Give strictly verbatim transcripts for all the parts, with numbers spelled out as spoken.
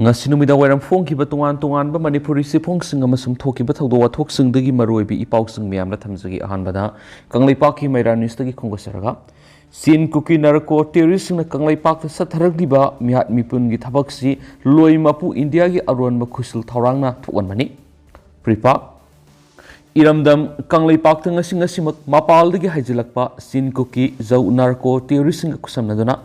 ꯉꯁꯤ ꯅꯨꯃꯤꯗꯥꯡ ꯋꯥꯏꯔꯝ ꯐꯣꯡꯈꯤꯕ ꯇꯣꯉꯥꯟ ꯇꯣꯉꯥꯟꯕ ꯃꯅꯤꯄꯨꯔꯤ ꯆꯦꯐꯣꯡꯁꯤꯡ ꯑꯃꯁꯨꯡ ꯊꯣꯛꯈꯤꯕ ꯊꯧꯗꯣꯛ ꯋꯥꯊꯣꯛꯁꯤꯡꯗꯒꯤ ꯃꯔꯨꯑꯣꯏꯕ ꯏ ꯄꯥꯎꯁꯤꯡ ꯃꯌꯥꯝꯅ ꯊꯝꯖꯒꯦ꯫ ꯑꯍꯥꯟꯕꯗ ꯀꯪꯂꯩꯄꯥꯛꯀꯤ ꯃꯩꯔꯥ ꯅ꯭ꯌꯨꯁꯇꯒꯤ ꯈꯣꯡꯗꯣꯛꯆꯔꯒ, ꯆꯤꯟ ꯀꯨꯀꯤ ꯅꯥꯔꯀꯣ ꯇꯦꯔꯣꯔꯤꯁꯁꯤꯡꯅ ꯀꯪꯂꯩꯄꯥꯛꯇ ꯆꯠꯊꯔꯛꯂꯤꯕ ꯃꯤꯍꯥꯠ ꯃꯤꯄꯨꯟꯒꯤ ꯊꯕꯛꯁꯤ ꯂꯣꯏ ꯃꯄꯨ ꯏꯟꯗꯤꯌꯥꯒꯤ ꯑꯔꯣꯟꯕ ꯈꯨꯠꯁꯨ ꯊꯧꯔꯥꯡꯅ ꯊꯣꯛꯍꯟꯕꯅꯤ꯫ ꯄ꯭ꯔꯤꯄꯥꯛ ꯏꯔꯝꯗꯝ ꯀꯪꯂꯩꯄꯥꯛꯇ ꯉꯁꯤ ꯉꯁꯤꯃꯛ ꯃꯄꯥꯜꯗꯒꯤ ꯍꯥꯏꯖꯤꯜꯂꯛꯄ ꯆꯤꯟ ꯀꯨꯀꯤ ꯖꯧ ꯅꯥꯔꯀꯣ ꯇꯦꯔꯣꯔꯤꯁꯁꯤꯡꯒ ꯈꯨꯠꯁꯝꯅꯗꯨꯅ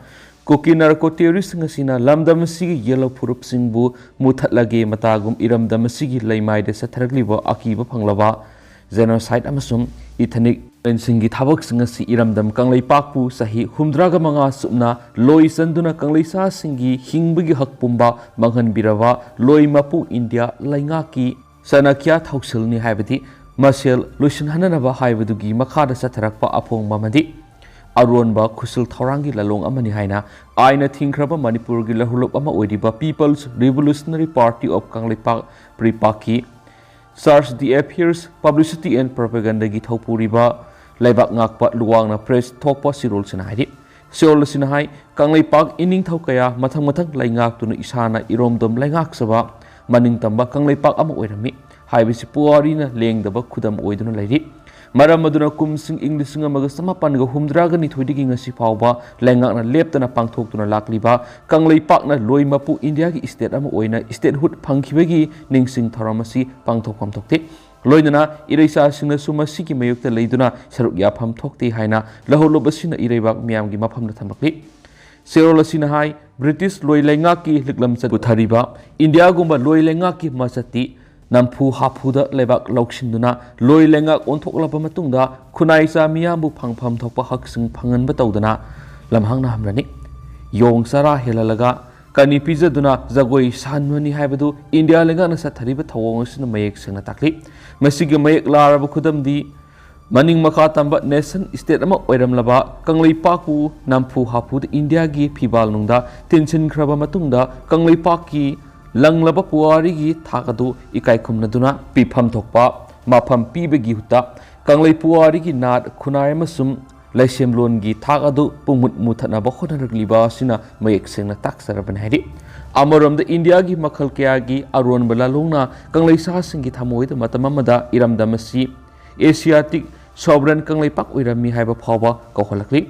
ꯀꯨꯀꯤ ꯅꯥꯔꯀꯣ ꯇꯦꯔꯣꯔꯤꯁꯁꯤꯡ ꯑꯁꯤꯅ ꯂꯝꯗꯝ ꯑꯁꯤꯒꯤ ꯌꯦꯜꯍꯧ ꯐꯨꯔꯨꯞꯁꯤꯡꯕꯨ ꯃꯨꯊꯠꯂꯒꯦ ꯃꯇꯥꯒꯨꯝ ꯏꯔꯝꯗꯝ ꯑꯁꯤꯒꯤ ꯂꯩꯃꯥꯏꯗ ꯆꯠꯊꯔꯛꯂꯤꯕ ꯑꯀꯤꯕ ꯐꯪꯂꯕ ꯖꯦꯅꯣꯁꯥꯏꯠ ꯑꯃꯁꯨꯡ ꯏꯊꯅꯤꯛ ꯁꯤꯡꯒꯤ ꯊꯕꯛꯁꯤꯡ ꯑꯁꯤ ꯏꯔꯝꯗꯝ ꯀꯪꯂꯩꯄꯥꯛꯄꯨ ꯆꯍꯤ ꯍꯨꯝꯗ꯭ꯔꯥꯒ ꯃꯉꯥ ꯆꯨꯞꯅ ꯂꯣꯏ ꯆꯟꯗꯨꯅ ꯀꯪꯂꯩꯁꯥꯁꯤꯡꯒꯤ ꯍꯤꯡꯕꯒꯤ ꯍꯛ ꯄꯨꯝꯕ ꯃꯥꯡꯍꯟꯕꯤꯔꯕ ꯂꯣꯏ ꯃꯄꯨ ꯏꯟꯗꯤꯌꯥ ꯂꯩꯉꯥꯛꯀꯤ ꯆꯅꯈ꯭ꯌꯥ ꯊꯧꯁꯤꯜꯅꯤ ꯍꯥꯏꯕꯗꯤ ꯃꯁꯦꯜ ꯂꯣꯏꯁꯤꯟꯍꯟꯅꯅꯕ ꯍꯥꯏꯕꯗꯨꯒꯤ ꯃꯈꯥꯗ ꯆꯠꯊꯔꯛꯄ ꯑꯐꯣꯡꯕ ꯑꯃꯗꯤ ꯑꯔꯣꯟꯕ ꯈꯨꯠꯁꯨ ꯊꯧꯔꯥꯡꯒꯤ ꯂꯥꯂꯣꯡ ꯑꯃꯅꯤ ꯍꯥꯏꯅ ꯑꯥꯏꯟꯅ ꯊꯤꯡꯈ꯭ꯔꯕ ꯃꯅꯤꯄꯨꯔꯒꯤ ꯂꯧꯍꯨꯂꯨꯞ ꯑꯃ ꯑꯣꯏꯔꯤꯕ People's Revolutionary Party of Kangleipak, ꯄ꯭ꯔꯤꯄꯥꯛꯀꯤ Charge the Affairs Publicity and Propagandaꯒꯤ ꯊꯧꯄꯨꯔꯤꯕ ꯂꯩꯕꯥꯛ ꯉꯥꯛꯄ ꯂꯨꯋꯥꯡꯅ ꯄ꯭ꯔꯦꯁ ꯊꯣꯛꯄ ꯆꯦꯔꯣꯜꯁꯤꯅ ꯍꯥꯏꯔꯤ꯫ ꯆꯦꯔꯣꯜ ꯑꯁꯤꯅ ꯍꯥꯏ, ꯀꯪꯂꯩꯄꯥꯛ ꯏꯅꯤꯡꯊꯧ ꯀꯌꯥ ꯃꯊꯪ ꯃꯊꯪ ꯂꯩꯉꯥꯛꯇꯨꯅ ꯏꯁꯥꯅ ꯏꯔꯣꯝꯗꯣꯝ ꯂꯩꯉꯥꯛꯆꯕ ꯃꯅꯤꯡ ꯇꯝꯕ ꯀꯪꯂꯩꯄꯥꯛ ꯑꯃ ꯑꯣꯏꯔꯝꯃꯤ ꯍꯥꯏꯕꯁꯤ ꯄꯨꯋꯥꯔꯤꯅ ꯂꯦꯡꯗꯕ ꯈꯨꯗꯝ ꯑꯣꯏꯗꯨꯅ ꯂꯩꯔꯤ꯫ ꯃꯔꯝ ꯑꯗꯨꯅ ꯀꯨꯝꯁꯤꯡ ꯏꯪ ꯂꯤꯁꯤꯡ ꯑꯃꯒ ꯆꯃꯥꯄꯟꯒ ꯍꯨꯝꯗ꯭ꯔꯥꯒ ꯅꯤꯊꯣꯏꯗꯒꯤ ꯉꯁꯤ ꯐꯥꯎꯕ ꯂꯩꯉꯥꯛꯅ ꯂꯦꯞꯇꯅ ꯄꯥꯡꯊꯣꯛꯇꯨꯅ ꯂꯥꯛꯂꯤꯕ ꯀꯪꯂꯩꯄꯥꯛꯅ ꯂꯣꯏ ꯃꯄꯨ ꯏꯟꯗꯤꯌꯥꯒꯤ state ꯑꯃ ꯑꯣꯏꯅ statehood ꯐꯪꯈꯤꯕꯒꯤ ꯅꯤꯡꯁꯤꯡ ꯊꯧꯔꯝ ꯑꯁꯤ ꯄꯥꯡꯊꯣꯛꯐꯝ ꯊꯣꯛꯇꯦ꯫ ꯂꯣꯏꯅꯅ ꯏꯔꯩꯆꯥꯁꯤꯡꯅꯁꯨ ꯃꯁꯤꯒꯤ ꯃꯥꯌꯣꯛꯇ ꯂꯩꯗꯨꯅ ꯁꯔꯨꯛ ꯌꯥꯐꯝ ꯊꯣꯛꯇꯦ ꯍꯥꯏꯅ ꯂꯧꯍꯧꯂꯨꯞ ꯑꯁꯤꯅ ꯏꯔꯩꯕꯥꯛ ꯃꯤꯌꯥꯝꯒꯤ ꯃꯐꯝꯗ ꯊꯝꯂꯛꯂꯤ꯫ ꯆꯦꯔꯣꯜ ꯑꯁꯤꯅ ꯍꯥꯏ, ꯕ꯭ꯔꯤꯇꯤꯁ ꯂꯣꯏ ꯂꯩꯉꯥꯛꯀꯤ ꯂꯤꯛꯂꯝꯆꯠ ꯄꯨꯊꯔꯤꯕ ꯏꯟꯗꯤꯌꯥꯒꯨꯝꯕ ꯂꯣꯏ ꯂꯩꯉꯥꯛꯀꯤ ꯃꯆꯠꯇꯤ ꯅꯝꯐꯨ ꯍꯥꯐꯨꯗ ꯂꯩꯕꯥꯛ ꯂꯧꯁꯤꯟꯗꯨꯅ ꯂꯣꯏ ꯂꯩꯉꯥꯛ ꯑꯣꯟꯊꯣꯛꯂꯕ ꯃꯇꯨꯡꯗ ꯈꯨꯟꯅꯥꯏꯆꯥ ꯃꯤꯌꯥꯝꯕꯨ ꯐꯪꯐꯝ ꯊꯣꯛꯄ ꯍꯛꯁꯤꯡ ꯐꯪꯍꯟꯕ ꯇꯧꯗꯅ ꯂꯝꯍꯥꯡꯅꯍꯟꯕꯅꯤ꯫ ꯌꯣꯡ ꯆꯔꯥ ꯍꯦꯜꯍꯜꯂꯒ ꯀꯅꯤ ꯄꯤꯖꯗꯨꯅ ꯖꯒꯣꯏ ꯁꯥꯍꯟꯕꯅꯤ ꯍꯥꯏꯕꯗꯨ ꯏꯟꯗꯤꯌꯥ ꯂꯩꯉꯥꯛꯅ ꯆꯠꯊꯔꯤꯕ ꯊꯧꯑꯣꯡ ꯑꯁꯤꯅ ꯃꯌꯦꯛ ꯁꯦꯡꯅ ꯇꯥꯛꯂꯤ꯫ ꯃꯁꯤꯒꯤ ꯃꯌꯦꯛ ꯂꯥꯔꯕ ꯈꯨꯗꯝꯗꯤ ꯃꯅꯤꯡ ꯃꯈꯥ ꯇꯝꯕ nation state ꯑꯃ ꯑꯣꯏꯔꯝꯂꯕ ꯀꯪꯂꯩꯄꯥꯛꯄꯨ ꯅꯝꯐꯨ ꯍꯥꯐꯨꯗ ꯏꯟꯗꯤꯌꯥꯒꯤ ꯐꯤꯕꯥꯜꯅꯨꯡꯗ ꯇꯤꯟꯁꯤꯟꯈ꯭ꯔꯕ ꯃꯇꯨꯡꯗ ꯀꯪꯂꯩꯄꯥꯛꯀꯤ ꯂꯪꯂꯕ ꯄꯨꯋꯥꯔꯤꯒꯤ ꯊꯥꯛ ꯑꯗꯨ ꯏꯀꯥꯏ ꯈꯨꯝꯅꯗꯨꯅ ꯄꯤꯐꯝ ꯊꯣꯛꯄ ꯃꯐꯝ ꯄꯤꯕꯒꯤ ꯍꯨꯠꯇ ꯀꯪꯂꯩ ꯄꯨꯋꯥꯔꯤꯒꯤ ꯅꯥꯠ ꯈꯨꯟꯅꯥꯏ ꯑꯃꯁꯨꯡ ꯂꯩꯁꯦꯝꯂꯣꯟꯒꯤ ꯊꯥꯛ ꯑꯗꯨ ꯄꯨꯡꯃꯨꯠ ꯃꯨꯊꯠꯅꯕ ꯍꯣꯠꯅꯔꯛꯂꯤꯕ ꯑꯁꯤꯅ ꯃꯌꯦꯛ ꯁꯦꯡꯅ ꯇꯥꯛꯆꯔꯕꯅꯤ ꯍꯥꯏꯔꯤ꯫ ꯑꯃꯔꯣꯝꯗ ꯏꯟꯗꯤꯌꯥꯒꯤ ꯃꯈꯜ ꯀꯌꯥꯒꯤ ꯑꯔꯣꯟꯕ ꯂꯥꯂꯣꯡꯅ ꯀꯪꯂꯩꯁꯥꯁꯤꯡꯒꯤ ꯊꯃꯣꯏꯗ ꯃꯇꯝ ꯑꯃꯗ ꯏꯔꯝꯗꯝ ꯑꯁꯤ ꯑꯦꯁꯤꯌꯥꯇꯤꯛ ꯁꯣꯚꯔꯦꯟ ꯀꯪꯂꯩꯄꯥꯛ ꯑꯣꯏꯔꯝꯃꯤ ꯍꯥꯏꯕ ꯐꯥꯎꯕ ꯀꯧꯍꯜꯂꯛꯂꯤ꯫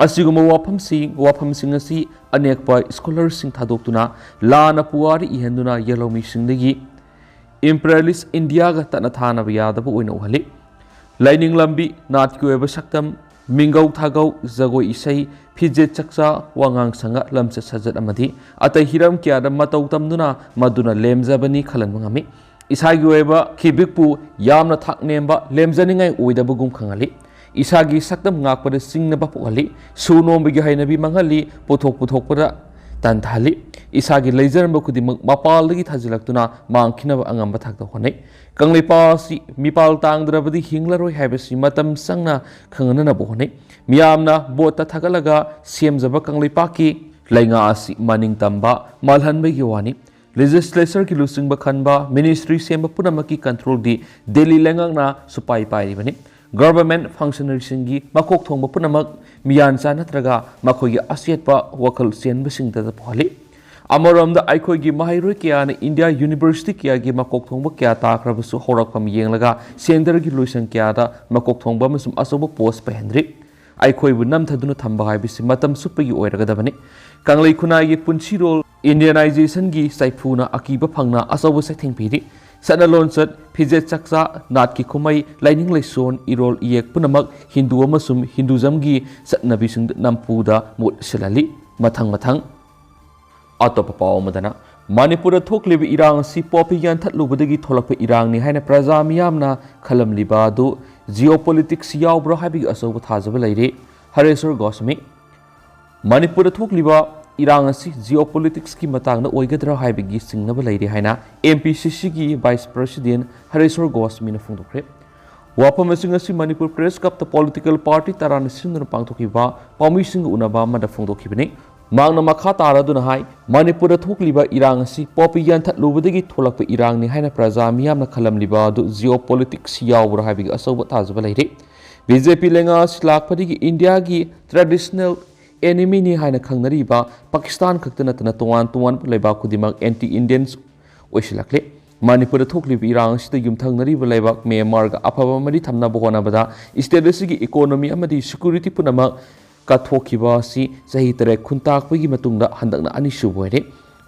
ꯑꯁꯤꯒꯨꯝꯕ ꯋꯥꯐꯝꯁꯤ, ꯋꯥꯐꯝꯁꯤꯡ ꯑꯁꯤ ꯑꯅꯦꯛꯄ ꯁ꯭ꯀꯣꯂꯔꯁꯤꯡ ꯊꯥꯗꯣꯛꯇꯨꯅ ꯂꯥꯟꯅ ꯄꯨꯋꯥꯔꯤ ꯏꯍꯟꯗꯨꯅ ꯌꯦꯜꯍꯧꯃꯤꯁꯤꯡꯗꯒꯤ ꯏꯝꯄꯔꯤꯌꯦꯂꯤꯁ ꯏꯟꯗꯤꯌꯥꯒ ꯇꯠꯅ ꯊꯥꯅꯕ ꯌꯥꯗꯕ ꯑꯣꯏꯅ ꯎꯍꯜꯂꯤ꯫ ꯂꯥꯏꯅꯤꯡ ꯂꯝꯕꯤ, ꯅꯥꯠꯀꯤ ꯑꯣꯏꯕ ꯁꯛꯇꯝ, ꯃꯤꯡꯒꯧ ꯊꯥꯒꯧ, ꯖꯒꯣꯏ ꯏꯁꯩ, ꯐꯤꯖꯦꯠ ꯆꯛꯆꯥ, ꯋꯥꯉꯥꯡ ꯁꯉꯥ, ꯂꯝꯆꯠ ꯁꯥꯖꯠ ꯑꯃꯗꯤ ꯑꯇꯩ ꯍꯤꯔꯝ ꯀꯌꯥꯗ ꯃꯇꯧ ꯇꯝꯗꯨꯅ ꯃꯗꯨꯅ ꯂꯦꯝꯖꯕꯅꯤ ꯈꯜꯍꯟꯕ ꯉꯝꯃꯤ꯫ ꯏꯁꯥꯒꯤ ꯑꯣꯏꯕ ꯈꯤꯕꯤꯛꯄꯨ ꯌꯥꯝꯅ ꯊꯥꯛ ꯅꯦꯝꯕ, ꯂꯦꯝꯖꯅꯤꯡꯉꯥꯏ ꯑꯣꯏꯗꯕꯒꯨꯝ ꯈꯪꯍꯜꯂꯤ꯫ ꯏꯁꯥꯒꯤ ꯁꯛꯇꯝ ꯉꯥꯛꯄꯗ ꯆꯤꯡꯅꯕ ꯄꯣꯛꯍꯜꯂꯤ꯫ ꯁꯨ ꯅꯣꯝꯕꯒꯤ ꯍꯩꯅꯕꯤ ꯃꯥꯡꯍꯜꯂꯤ꯫ ꯄꯨꯊꯣꯛ ꯄꯨꯊꯣꯛꯄꯗ ꯇꯟꯊꯍꯜꯂꯤ꯫ ꯏꯁꯥꯒꯤ ꯂꯩꯖꯔꯝꯕ ꯈꯨꯗꯤꯡꯃꯛ ꯃꯄꯥꯜꯗꯒꯤ ꯊꯥꯖꯤꯜꯂꯛꯇꯨꯅ ꯃꯥꯡꯈꯤꯅꯕ ꯑꯉꯝꯕ ꯊꯥꯛꯇ ꯍꯣꯠꯅꯩ꯫ ꯀꯪꯂꯩꯄꯥꯛ ꯑꯁꯤ ꯃꯤꯄꯥꯜ ꯇꯥꯡꯗ꯭ꯔꯕꯗꯤ ꯍꯤꯡꯂꯔꯣꯏ ꯍꯥꯏꯕꯁꯤ ꯃꯇꯝ ꯆꯪꯅ ꯈꯪꯍꯟꯅꯅꯕ ꯍꯣꯠꯅꯩ꯫ ꯃꯤꯌꯥꯝꯅ ꯚꯣꯠꯇ ꯊꯥꯒꯠꯂꯒ ꯁꯦꯝꯖꯕ ꯀꯪꯂꯩꯄꯥꯛꯀꯤ ꯂꯩꯉꯥꯛ ꯑꯁꯤ ꯃꯅꯤꯡ ꯇꯝꯕ ꯃꯥꯜꯍꯟꯕꯒꯤ ꯋꯥꯅꯤ꯫ ꯂꯦꯖꯤꯁꯂꯦꯆꯔꯒꯤ ꯂꯨꯆꯤꯡꯕ ꯈꯟꯕ, ꯃꯤꯅꯤꯁꯇ꯭ꯔꯤ ꯁꯦꯝꯕ ꯄꯨꯝꯅꯃꯛꯀꯤ ꯀꯟꯇ꯭ꯔꯣꯜꯗꯤ ꯗꯦꯜꯂꯤ ꯂꯩꯉꯥꯛꯅ ꯁꯨꯄꯥꯏ ꯄꯥꯏꯔꯤꯕꯅꯤ꯫ ꯒꯚꯔꯟꯃꯦꯟꯠ ꯐꯪꯁꯅꯔꯤꯁꯤꯡꯒꯤ ꯃꯀꯣꯛ ꯊꯣꯡꯕ ꯄꯨꯝꯅꯃꯛ ꯃꯤꯌꯥꯟꯆꯥ ꯅꯠꯇ꯭ꯔꯒ ꯃꯈꯣꯏꯒꯤ ꯑꯆꯦꯠꯄ ꯋꯥꯈꯜ ꯆꯦꯟꯕꯁꯤꯡꯗꯇ ꯄꯣꯛꯍꯜꯂꯤ꯫ ꯑꯃꯔꯣꯝꯗ ꯑꯩꯈꯣꯏꯒꯤ ꯃꯍꯩꯔꯣꯏ ꯀꯌꯥꯅ ꯏꯟꯗꯤꯌꯥ ꯌꯨꯅꯤꯚꯔꯁꯤꯇꯤ ꯀꯌꯥꯒꯤ ꯃꯀꯣꯛ ꯊꯣꯡꯕ ꯀꯌꯥ ꯇꯥꯈ꯭ꯔꯕꯁꯨ ꯍꯧꯔꯛꯐꯝ ꯌꯦꯡꯂꯒ ꯁꯦꯟꯇꯔꯒꯤ ꯂꯣꯏꯁꯪ ꯀꯌꯥꯗ ꯃꯀꯣꯛ ꯊꯣꯡꯕ ꯑꯃꯁꯨꯡ ꯑꯆꯧꯕ ꯄꯣꯁ ꯄꯥꯏꯍꯟꯗ꯭ꯔꯤ꯫ ꯑꯩꯈꯣꯏꯕꯨ ꯅꯝꯊꯗꯨꯅ ꯊꯝꯕ ꯍꯥꯏꯕꯁꯤ ꯃꯇꯝ ꯆꯨꯞꯄꯒꯤ ꯑꯣꯏꯔꯒꯗꯕꯅꯤ꯫ ꯀꯪꯂꯩ ꯈꯨꯟꯅꯥꯏꯒꯤ ꯄꯨꯟꯁꯤꯔꯣꯜ ꯏꯟꯗꯤꯌꯥꯅꯥꯏꯖꯦꯁꯟꯒꯤ ꯆꯩꯐꯨꯅ ꯑꯀꯤꯕ ꯐꯪꯅ ꯑꯆꯧꯕ ꯆꯩꯊꯦꯡ ꯄꯤꯔꯤ꯫ ꯆꯠꯅ ꯂꯣꯟꯆꯠ, ꯐꯤꯖꯦꯠ ꯆꯛꯆꯥ, ꯅꯥꯠꯀꯤ ꯀꯨꯝꯍꯩ, ꯂꯥꯏꯅꯤꯡ ꯂꯥꯏꯁꯣꯟ, ꯏꯔꯣꯜ ꯏꯌꯦꯛ ꯄꯨꯝꯅꯃꯛ ꯍꯤꯟꯗꯨ ꯑꯃꯁꯨꯡ ꯍꯤꯟꯗꯨꯖꯝꯒꯤ ꯆꯠꯅꯕꯤꯁꯤꯡꯗ ꯅꯝꯐꯨꯗ ꯃꯍꯨꯠ ꯁꯤꯜꯍꯜꯂꯤ꯫ ꯃꯊꯪ ꯃꯊꯪ ꯑꯇꯣꯞꯄ ꯄꯥꯎ ꯑꯃꯗꯅ, ꯃꯅꯤꯄꯨꯔꯗ ꯊꯣꯛꯂꯤꯕ ꯏꯔꯥꯡ ꯑꯁꯤ ꯄꯣꯄꯤ ꯌꯥꯟꯊꯠꯂꯨꯕꯗꯒꯤ ꯊꯣꯛꯂꯛꯄ ꯏꯔꯥꯡꯅꯤ ꯍꯥꯏꯅ ꯄ꯭ꯔꯖꯥ ꯃꯤꯌꯥꯝꯅ ꯈꯜꯂꯝꯂꯤꯕ ꯑꯗꯨ geopolitics ꯌꯥꯎꯕ꯭ꯔꯥ ꯍꯥꯏꯕꯒꯤ ꯑꯆꯧꯕ ꯊꯥꯖꯕ ꯂꯩꯔꯤ꯫ ꯍꯔꯦꯁ꯭ꯋꯔ ꯒꯣꯁ꯭ꯋꯥꯃꯤ꯫ ꯃꯅꯤꯄꯨꯔꯗ ꯊꯣꯛꯂꯤꯕ ꯏꯔꯥꯡ ꯑꯁꯤ geopoliticsꯀꯤ ꯃꯇꯥꯡꯗ ꯑꯣꯏꯒꯗ꯭ꯔꯥ ꯍꯥꯏꯕꯒꯤ ꯆꯤꯡꯅꯕ ꯂꯩꯔꯤ ꯍꯥꯏꯅ M P C Cꯒꯤ Vice President ꯍꯔꯦꯁ꯭ꯋꯔ ꯒꯣꯁ꯭ꯋꯥꯃꯤꯅ ꯐꯣꯡꯗꯣꯛꯈ꯭ꯔꯦ꯫ ꯋꯥꯐꯝꯁꯤꯡ ꯑꯁꯤ ꯃꯅꯤꯄꯨꯔ Press Clubꯇ political party ꯇꯔꯥꯅ ꯁꯤꯟꯗꯨꯅ ꯄꯥꯡꯊꯣꯛꯈꯤꯕ ꯄꯥꯎꯃꯤꯁꯤꯡꯒ ꯎꯅꯕ ꯑꯃꯗ ꯐꯣꯡꯗꯣꯛꯈꯤꯕꯅꯤ꯫ ꯃꯍꯥꯛꯅ ꯃꯈꯥ ꯇꯥꯔꯗꯨꯅ ꯍꯥꯏ, ꯃꯅꯤꯄꯨꯔꯗ ꯊꯣꯛꯂꯤꯕ ꯏꯔꯥꯡ ꯑꯁꯤ ꯄꯣꯄꯤ ꯌꯥꯟꯊꯠꯂꯨꯕꯗꯒꯤ ꯊꯣꯛꯂꯛꯄ ꯏꯔꯥꯡꯅꯤ ꯍꯥꯏꯅ ꯄ꯭ꯔꯖꯥ ꯃꯤꯌꯥꯝꯅ ꯈꯜꯂꯝꯂꯤꯕ ꯑꯗꯨ geopolitics ꯌꯥꯎꯕ꯭ꯔꯥ ꯍꯥꯏꯕꯒꯤ ꯑꯆꯧꯕ ꯊꯥꯖꯕ ꯂꯩꯔꯤ꯫ ꯕꯤ ꯖꯦ ꯄꯤ ꯂꯩꯉꯥꯛ ꯑꯁꯤ ꯂꯥꯛꯄꯗꯒꯤ ꯏꯟꯗꯤꯌꯥꯒꯤ traditional enemy ꯅꯤ ꯍꯥꯏꯅ ꯈꯪꯅꯔꯤꯕ ꯄꯥꯀꯤꯁꯇꯥꯟ ꯈꯛꯇ ꯅꯠꯇꯅ ꯇꯣꯉꯥꯟ ꯇꯣꯉꯥꯟꯕ ꯂꯩꯕꯥꯛ ꯈꯨꯗꯤꯡꯃꯛ anti Indians ꯑꯣꯏꯁꯤꯜꯂꯛꯂꯦ꯫ ꯃꯅꯤꯄꯨꯔꯗ ꯊꯣꯛꯂꯤꯕ ꯏꯔꯥꯡ ꯑꯁꯤꯗ ꯌꯨꯝꯊꯪꯅꯔꯤꯕ ꯂꯩꯕꯥꯛ ꯃ꯭ꯌꯥꯟꯃꯥꯔꯒ ꯑꯐꯕ ꯃꯔꯤ ꯊꯝꯅꯕ ꯍꯣꯠꯅꯕꯗ state ꯑꯁꯤꯒꯤ economy ꯑꯃꯗꯤ security ꯄꯨꯝꯅꯃꯛ ꯀꯠꯊꯣꯛꯈꯤꯕ ꯑꯁꯤ ꯆꯍꯤ ꯇꯔꯦꯠ ꯈꯨꯟꯇꯥꯛꯄꯒꯤ ꯃꯇꯨꯡꯗ ꯍꯟꯗꯛꯅ ꯑꯅꯤꯁꯨꯕ ꯑꯣꯏꯔꯦ꯫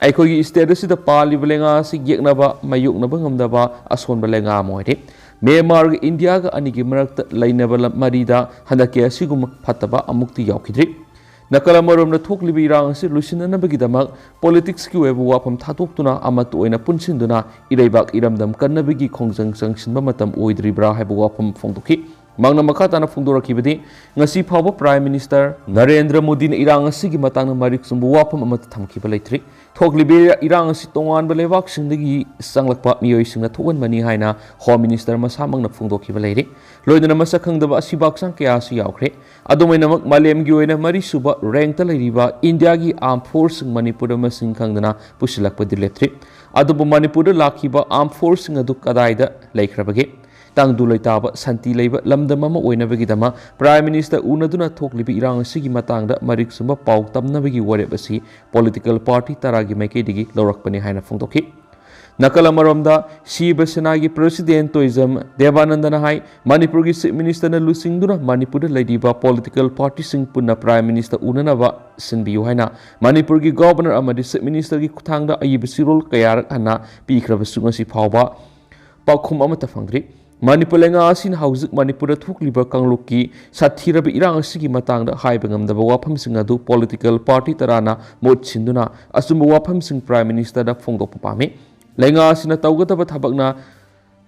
ꯑꯩꯈꯣꯏꯒꯤ state ꯑꯁꯤꯗ ꯄꯥꯜꯂꯤꯕ ꯂꯩꯉꯥꯛ ꯑꯁꯤ ꯌꯦꯛꯅꯕ ꯃꯥꯌꯣꯛꯅꯕ ꯉꯝꯗꯕ ꯑꯁꯣꯟꯕ ꯂꯩꯉꯥꯛ ꯑꯃ ꯑꯣꯏꯔꯦ꯫ ꯃ꯭ꯌꯥꯟꯃꯥꯔꯒ ꯏꯟꯗꯤꯌꯥꯒ ꯑꯅꯤꯒꯤ ꯃꯔꯛꯇ ꯂꯩꯅꯕ ꯂꯝ ꯃꯔꯤꯗ ꯍꯟꯗꯛꯀꯤ ꯑꯁꯤꯒꯨꯝꯕ ꯐꯠꯇꯕ ꯑꯃꯨꯛꯇꯤ ꯌꯥꯎꯈꯤꯗ꯭ꯔꯤ꯫ ꯅꯥꯀꯜ ꯑꯃꯔꯣꯝꯗ ꯊꯣꯛꯂꯤꯕ ꯏꯔꯥꯡ ꯑꯁꯤ ꯂꯣꯏꯁꯤꯟꯅꯅꯕꯒꯤꯗꯃꯛ politicsꯀꯤ ꯑꯣꯏꯕ ꯋꯥꯐꯝ ꯊꯥꯗꯣꯛꯇꯨꯅ ꯑꯃꯠꯇ ꯑꯣꯏꯅ ꯄꯨꯟꯁꯤꯟꯗꯨꯅ ꯏꯔꯩꯕꯥꯛ ꯏꯔꯝꯗꯝ ꯀꯟꯅꯕꯒꯤ ꯈꯣꯡꯖꯪ ꯆꯪꯁꯤꯟꯕ ꯃꯇꯝ ꯑꯣꯏꯗ꯭ꯔꯤꯕ꯭ꯔꯥ ꯍꯥꯏꯕ ꯋꯥꯐꯝ ꯐꯣꯡꯗꯣꯛꯈꯤ꯫ ꯃꯍꯥꯛꯅ ꯃꯈꯥ ꯇꯥꯅ ꯐꯣꯡꯗꯣꯔꯛꯈꯤꯕꯗꯤ, ꯉꯁꯤ ꯐꯥꯎꯕ Prime Minister ꯅꯔꯦꯟꯗ꯭ꯔ ꯃꯣꯗꯤꯅ ꯏꯔꯥꯡ ꯑꯁꯤꯒꯤ ꯃꯇꯥꯡꯗ ꯃꯔꯤꯛ ꯆꯨꯝꯕ ꯋꯥꯐꯝ ꯑꯃꯠꯇ ꯊꯝꯈꯤꯕ ꯂꯩꯇ꯭ꯔꯤ꯫ ꯊꯣꯛꯂꯤꯕ ꯏꯔꯥꯡ ꯑꯁꯤ ꯇꯣꯉꯥꯟꯕ ꯂꯩꯕꯥꯛꯁꯤꯡꯗꯒꯤ ꯆꯪꯂꯛꯄ ꯃꯤꯑꯣꯏꯁꯤꯡꯅ ꯊꯣꯛꯍꯟꯕꯅꯤ ꯍꯥꯏꯅ Home Minister ꯃꯁꯥꯃꯛꯅ ꯐꯣꯡꯗꯣꯛꯈꯤꯕ ꯂꯩꯔꯤ꯫ ꯂꯣꯏꯅꯅ ꯃꯁꯛ ꯈꯪꯗꯕ ꯑꯁꯤꯕ ꯍꯛꯆꯥꯡ ꯀꯌꯥꯁꯨ ꯌꯥꯎꯈ꯭ꯔꯦ꯫ ꯑꯗꯨꯝ ꯑꯣꯏꯅꯃꯛ, ꯃꯥꯂꯦꯝꯒꯤ ꯑꯣꯏꯅ ꯃꯔꯤꯁꯨꯕ rankꯇ ꯂꯩꯔꯤꯕ ꯏꯟꯗꯤꯌꯥꯒꯤ armed forceꯁꯤꯡ ꯃꯅꯤꯄꯨꯔꯗ ꯃꯁꯤꯡ ꯈꯪꯗꯅ ꯄꯨꯁꯤꯜꯂꯛꯄꯗꯤ ꯂꯦꯞꯇ꯭ꯔꯤ꯫ ꯑꯗꯨꯕꯨ ꯃꯅꯤꯄꯨꯔꯗ ꯂꯥꯛꯈꯤꯕ armed forceꯁꯤꯡ ꯑꯗꯨ ꯀꯗꯥꯏꯗ ꯂꯩꯈ꯭ꯔꯕꯒꯦ? ꯇꯪꯗꯨ ꯂꯩꯇꯥꯕ, ꯁꯥꯟꯇꯤ ꯂꯩꯕ ꯂꯝꯗꯝ ꯑꯃ ꯑꯣꯏꯅꯕꯒꯤꯗꯃꯛ Prime Minister ꯎꯅꯗꯨꯅ ꯊꯣꯛꯂꯤꯕ ꯏꯔꯥꯡ ꯑꯁꯤꯒꯤ ꯃꯇꯥꯡꯗ ꯃꯔꯤꯛ ꯆꯨꯝꯕ ꯄꯥꯎ ꯇꯝꯅꯕꯒꯤ ꯋꯥꯔꯦꯞ ꯑꯁꯤ political party ꯇꯔꯥꯒꯤ ꯃꯥꯏꯀꯩꯗꯒꯤ ꯂꯧꯔꯛꯄꯅꯤ ꯍꯥꯏꯅ ꯐꯣꯡꯗꯣꯛꯈꯤ꯫ ꯅꯥꯀꯜ ꯑꯃꯔꯣꯝꯗ, ꯁꯤꯕ ꯁꯦꯅꯥꯒꯤ President ꯇꯣꯏꯖꯝ ꯗꯦꯕꯥꯅꯟꯗꯅ ꯍꯥꯏ, ꯃꯅꯤꯄꯨꯔꯒꯤ Chief Ministerꯅ ꯂꯨꯆꯤꯡꯗꯨꯅ ꯃꯅꯤꯄꯨꯔꯗ ꯂꯩꯔꯤꯕ political partyꯁꯤꯡ ꯄꯨꯟꯅ Prime Minister ꯎꯅꯅꯕ ꯁꯤꯟꯕꯤꯌꯨ ꯍꯥꯏꯅ ꯃꯅꯤꯄꯨꯔꯒꯤ Governor ꯑꯃꯗꯤ Chief Ministerꯒꯤ ꯈꯨꯠꯊꯥꯡꯗ ꯑꯏꯕ ꯆꯦꯔꯣꯜ ꯀꯌꯥꯔꯛ ꯍꯟꯅ ꯄꯤꯈ꯭ꯔꯕꯁꯨ ꯉꯁꯤ ꯐꯥꯎꯕ ꯄꯥꯎꯈꯨꯝ ꯑꯃꯠꯇ ꯐꯪꯗ꯭ꯔꯤ꯫ ꯃꯅꯤꯄꯨꯔ ꯂꯩꯉꯥꯛ ꯑꯁꯤꯅ ꯍꯧꯖꯤꯛ ꯃꯅꯤꯄꯨꯔꯗ ꯊꯣꯛꯂꯤꯕ ꯀꯥꯡꯂꯨꯞꯀꯤ ꯁꯥꯊꯤꯔꯕ ꯏꯔꯥꯡ ꯑꯁꯤꯒꯤ ꯃꯇꯥꯡꯗ ꯍꯥꯏꯕ ꯉꯝꯗꯕ ꯋꯥꯐꯝꯁꯤꯡ ꯑꯗꯨ political party ꯇꯔꯥꯅ ꯃꯍꯨꯠ ꯁꯤꯟꯗꯨꯅ ꯑꯆꯨꯝꯕ ꯋꯥꯐꯝꯁꯤꯡ Prime Ministerꯗ ꯐꯣꯡꯗꯣꯛꯄ ꯄꯥꯝꯃꯤ꯫ ꯂꯩꯉꯥꯛ ꯑꯁꯤꯅ ꯇꯧꯒꯗꯕ ꯊꯕꯛꯅ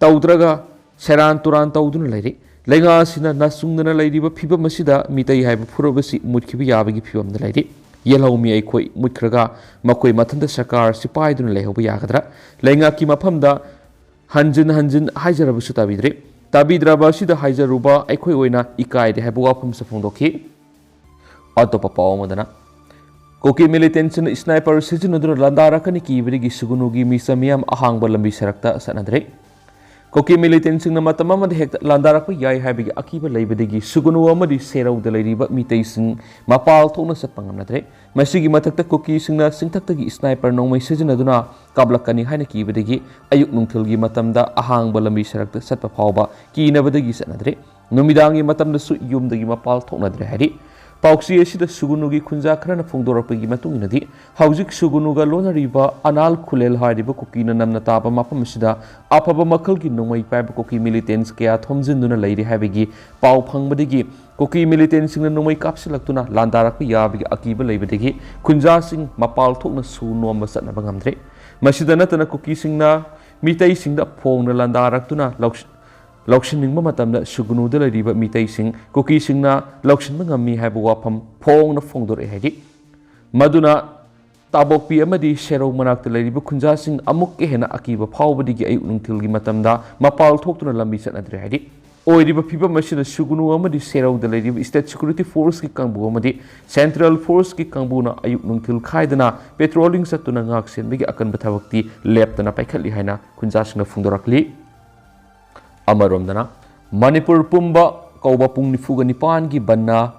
ꯇꯧꯗ꯭ꯔꯒ ꯁꯦꯔꯥꯟ ꯇꯨꯔꯥꯟ ꯇꯧꯗꯨꯅ ꯂꯩꯔꯤ꯫ ꯂꯩꯉꯥꯛ ꯑꯁꯤꯅ ꯅꯥꯆꯨꯡꯗꯅ ꯂꯩꯔꯤꯕ ꯐꯤꯕꯝ ꯑꯁꯤꯗ ꯃꯤꯇꯩ ꯍꯥꯏꯕ ꯐꯨꯔꯨꯞ ꯑꯁꯤ ꯃꯨꯠꯈꯤꯕ ꯌꯥꯕꯒꯤ ꯐꯤꯕꯝꯗ ꯂꯩꯔꯤ꯫ ꯌꯦꯜꯍꯧꯃꯤ ꯑꯩꯈꯣꯏ ꯃꯨꯠꯈ꯭ꯔꯒ ꯃꯈꯣꯏ ꯃꯊꯟꯇ ꯁꯔꯀꯥꯔ ꯑꯁꯤ ꯄꯥꯏꯗꯨꯅ ꯂꯩꯍꯧꯕ ꯌꯥꯒꯗ꯭ꯔꯥ? ꯂꯩꯉꯥꯛꯀꯤ ꯃꯐꯝꯗ ꯍꯟꯖꯤꯟ ꯍꯟꯖꯤꯟ ꯍꯥꯏꯖꯔꯕꯁꯨ ꯇꯥꯕꯤꯗ꯭ꯔꯦ꯫ ꯇꯥꯕꯤꯗ꯭ꯔꯕ ꯑꯁꯤꯗ ꯍꯥꯏꯖꯔꯨꯕ ꯑꯩꯈꯣꯏ ꯑꯣꯏꯅ ꯏꯀꯥꯏꯔꯦ ꯍꯥꯏꯕ ꯋꯥꯐꯝꯁꯨ ꯐꯣꯡꯗꯣꯛꯈꯤ꯫ ꯑꯇꯣꯞꯄ ꯄꯥꯎ ꯑꯃꯗꯅ, ꯀꯨꯀꯤ militantꯁꯤꯡꯅ sniper ꯁꯤꯖꯤꯟꯅꯗꯨꯅ ꯂꯥꯟꯗꯥꯔꯛꯀꯅꯤ ꯀꯤꯕꯗꯒꯤ ꯁꯨꯒꯅꯨꯒꯤ ꯃꯤꯆꯝ ꯃꯤꯌꯥꯝ ꯑꯍꯥꯡꯕ ꯂꯝꯕꯤ ꯁꯔꯛꯇ ꯆꯠꯅꯗ꯭ꯔꯦ꯫ ꯀꯨꯀꯤ ꯃꯤꯂꯤꯇꯦꯟꯁꯤꯡꯅ ꯃꯇꯝ ꯑꯃꯗ ꯍꯦꯛꯇ ꯂꯥꯟꯗꯥꯔꯛꯄ ꯌꯥꯏ ꯍꯥꯏꯕꯒꯤ ꯑꯀꯤꯕ ꯂꯩꯕꯗꯒꯤ ꯁꯨꯒꯅꯨ ꯑꯃꯗꯤ ꯁꯦꯔꯧꯗ ꯂꯩꯔꯤꯕ ꯃꯤꯇꯩꯁꯤꯡ ꯃꯄꯥꯜ ꯊꯣꯛꯅ ꯆꯠꯄ ꯉꯝꯅꯗ꯭ꯔꯦ꯫ ꯃꯁꯤꯒꯤ ꯃꯊꯛꯇ ꯀꯨꯀꯤꯁꯤꯡꯅ ꯆꯤꯡꯊꯛꯇꯒꯤ ꯁ꯭ꯅꯥꯏꯄꯔ ꯅꯣꯡꯃꯩ ꯁꯤꯖꯤꯟꯅꯗꯨꯅ ꯀꯥꯞꯂꯛꯀꯅꯤ ꯍꯥꯏꯅ ꯀꯤꯕꯗꯒꯤ ꯑꯌꯨꯛ ꯅꯨꯡꯊꯤꯜꯒꯤ ꯃꯇꯝꯗ ꯑꯍꯥꯡꯕ ꯂꯝꯕꯤ ꯁꯔꯛꯇ ꯆꯠꯄ ꯐꯥꯎꯕ ꯀꯤꯅꯕꯗꯒꯤ ꯆꯠꯅꯗ꯭ꯔꯦ꯫ ꯅꯨꯃꯤꯗꯥꯡꯒꯤ ꯃꯇꯝꯗꯁꯨ ꯌꯨꯝꯗꯒꯤ ꯃꯄꯥꯜ ꯊꯣꯛꯅꯗ꯭ꯔꯦ ꯍꯥꯏꯔꯤ꯫ ꯄꯥꯎꯆꯦ ꯑꯁꯤꯗ ꯁꯨꯒꯅꯨꯒꯤ ꯈꯨꯟꯖꯥ ꯈꯔꯅ ꯐꯣꯡꯗꯣꯔꯛꯄꯒꯤ ꯃꯇꯨꯡ ꯏꯟꯅꯗꯤ, ꯍꯧꯖꯤꯛ ꯁꯨꯒꯅꯨꯒ ꯂꯣꯟꯅꯔꯤꯕ ꯑꯅꯥꯜ ꯈꯨꯂꯦꯜ ꯍꯥꯏꯔꯤꯕ ꯀꯨꯀꯤꯅ ꯅꯝꯅ ꯇꯥꯕ ꯃꯐꯝ ꯑꯁꯤꯗ ꯑꯐꯕ ꯃꯈꯜꯒꯤ ꯅꯣꯡꯃꯩ ꯄꯥꯏꯕ ꯀꯨꯀꯤ ꯃꯤꯂꯤꯇꯦꯟꯁ ꯀꯌꯥ ꯊꯣꯝꯖꯤꯟꯗꯨꯅ ꯂꯩꯔꯤ ꯍꯥꯏꯕꯒꯤ ꯄꯥꯎ ꯐꯪꯕꯗꯒꯤ ꯀꯨꯀꯤ ꯃꯤꯂꯤꯇꯦꯟꯁꯤꯡꯅ ꯅꯣꯡꯃꯩ ꯀꯥꯞꯁꯤꯜꯂꯛꯇꯨꯅ ꯂꯥꯟꯗꯥꯔꯛꯄ ꯌꯥꯕꯒꯤ ꯑꯀꯤꯕ ꯂꯩꯕꯗꯒꯤ ꯈꯨꯟꯖꯥꯁꯤꯡ ꯃꯄꯥꯜ ꯊꯣꯛꯅ ꯁꯨ ꯅꯣꯝꯕ ꯆꯠꯅꯕ ꯉꯝꯗ꯭ꯔꯦ꯫ ꯃꯁꯤꯗ ꯅꯠꯇꯅ ꯀꯨꯀꯤꯁꯤꯡꯅ ꯃꯤꯇꯩꯁꯤꯡꯗ ꯐꯣꯡꯅ ꯂꯥꯟꯗꯥꯔꯛꯇꯨꯅ ꯂꯧꯁ-, ꯂꯧꯁꯤꯟꯅꯤꯡꯕ ꯃꯇꯝꯗ ꯁꯨꯒꯅꯨꯗ ꯂꯩꯔꯤꯕ ꯃꯤꯇꯩꯁꯤꯡ ꯀꯨꯀꯤꯁꯤꯡꯅ ꯂꯧꯁꯤꯟꯕ ꯉꯝꯃꯤ ꯍꯥꯏꯕ ꯋꯥꯐꯝ ꯐꯣꯡꯅ ꯐꯣꯡꯗꯣꯔꯛꯑꯦ ꯍꯥꯏꯔꯤ꯫ ꯃꯗꯨꯅ ꯇꯥꯕꯣꯛꯄꯤ ꯑꯃꯗꯤ ꯁꯦꯔꯧ ꯃꯅꯥꯛꯇ ꯂꯩꯔꯤꯕ ꯈꯨꯟꯖꯥꯁꯤꯡ ꯑꯃꯨꯛꯀ ꯍꯦꯟꯅ ꯑꯀꯤꯕ ꯐꯥꯎꯕꯗꯒꯤ ꯑꯌꯨꯛ ꯅꯨꯡꯊꯤꯜꯒꯤ ꯃꯇꯝꯗ ꯃꯄꯥꯜ ꯊꯣꯛꯇꯨꯅ ꯂꯝꯕꯤ ꯆꯠꯅꯗ꯭ꯔꯦ ꯍꯥꯏꯔꯤ꯫ ꯑꯣꯏꯔꯤꯕ ꯐꯤꯕꯝ ꯑꯁꯤꯗ ꯁꯨꯒꯅꯨ ꯑꯃꯗꯤ ꯁꯦꯔꯧꯗ ꯂꯩꯔꯤꯕ ꯁ꯭ꯇꯦꯠ ꯁꯦꯀ꯭ꯌꯨꯔꯤꯇꯤ ꯐꯣꯔꯁꯀꯤ ꯀꯥꯡꯕꯨ ꯑꯃꯗꯤ ꯁꯦꯟꯇ꯭ꯔꯦꯜ ꯐꯣꯔꯁꯀꯤ ꯀꯥꯡꯕꯨꯅ ꯑꯌꯨꯛ ꯅꯨꯡꯊꯤꯜ ꯈꯥꯏꯗꯅ ꯄꯦꯇ꯭ꯔꯣꯂꯤꯡ ꯆꯠꯇꯨꯅ ꯉꯥꯛ ꯁꯦꯟꯕꯒꯤ ꯑꯀꯟꯕ ꯊꯕꯛꯇꯤ ꯂꯦꯞꯇꯅ ꯄꯥꯏꯈꯠꯂꯤ ꯍꯥꯏꯅ ꯈꯨꯟꯖꯥꯁꯤꯡꯅ ꯐꯣꯡꯗꯣꯔꯛꯂꯤ꯫ ꯑꯃꯔꯣꯝꯗꯅ, ꯃꯅꯤꯄꯨꯔ ꯄꯨꯝꯕ ꯀꯧꯕ ꯄꯨꯡ ꯅꯤꯐꯨꯒ ꯅꯤꯄꯥꯟꯒꯤ ꯕꯟꯅ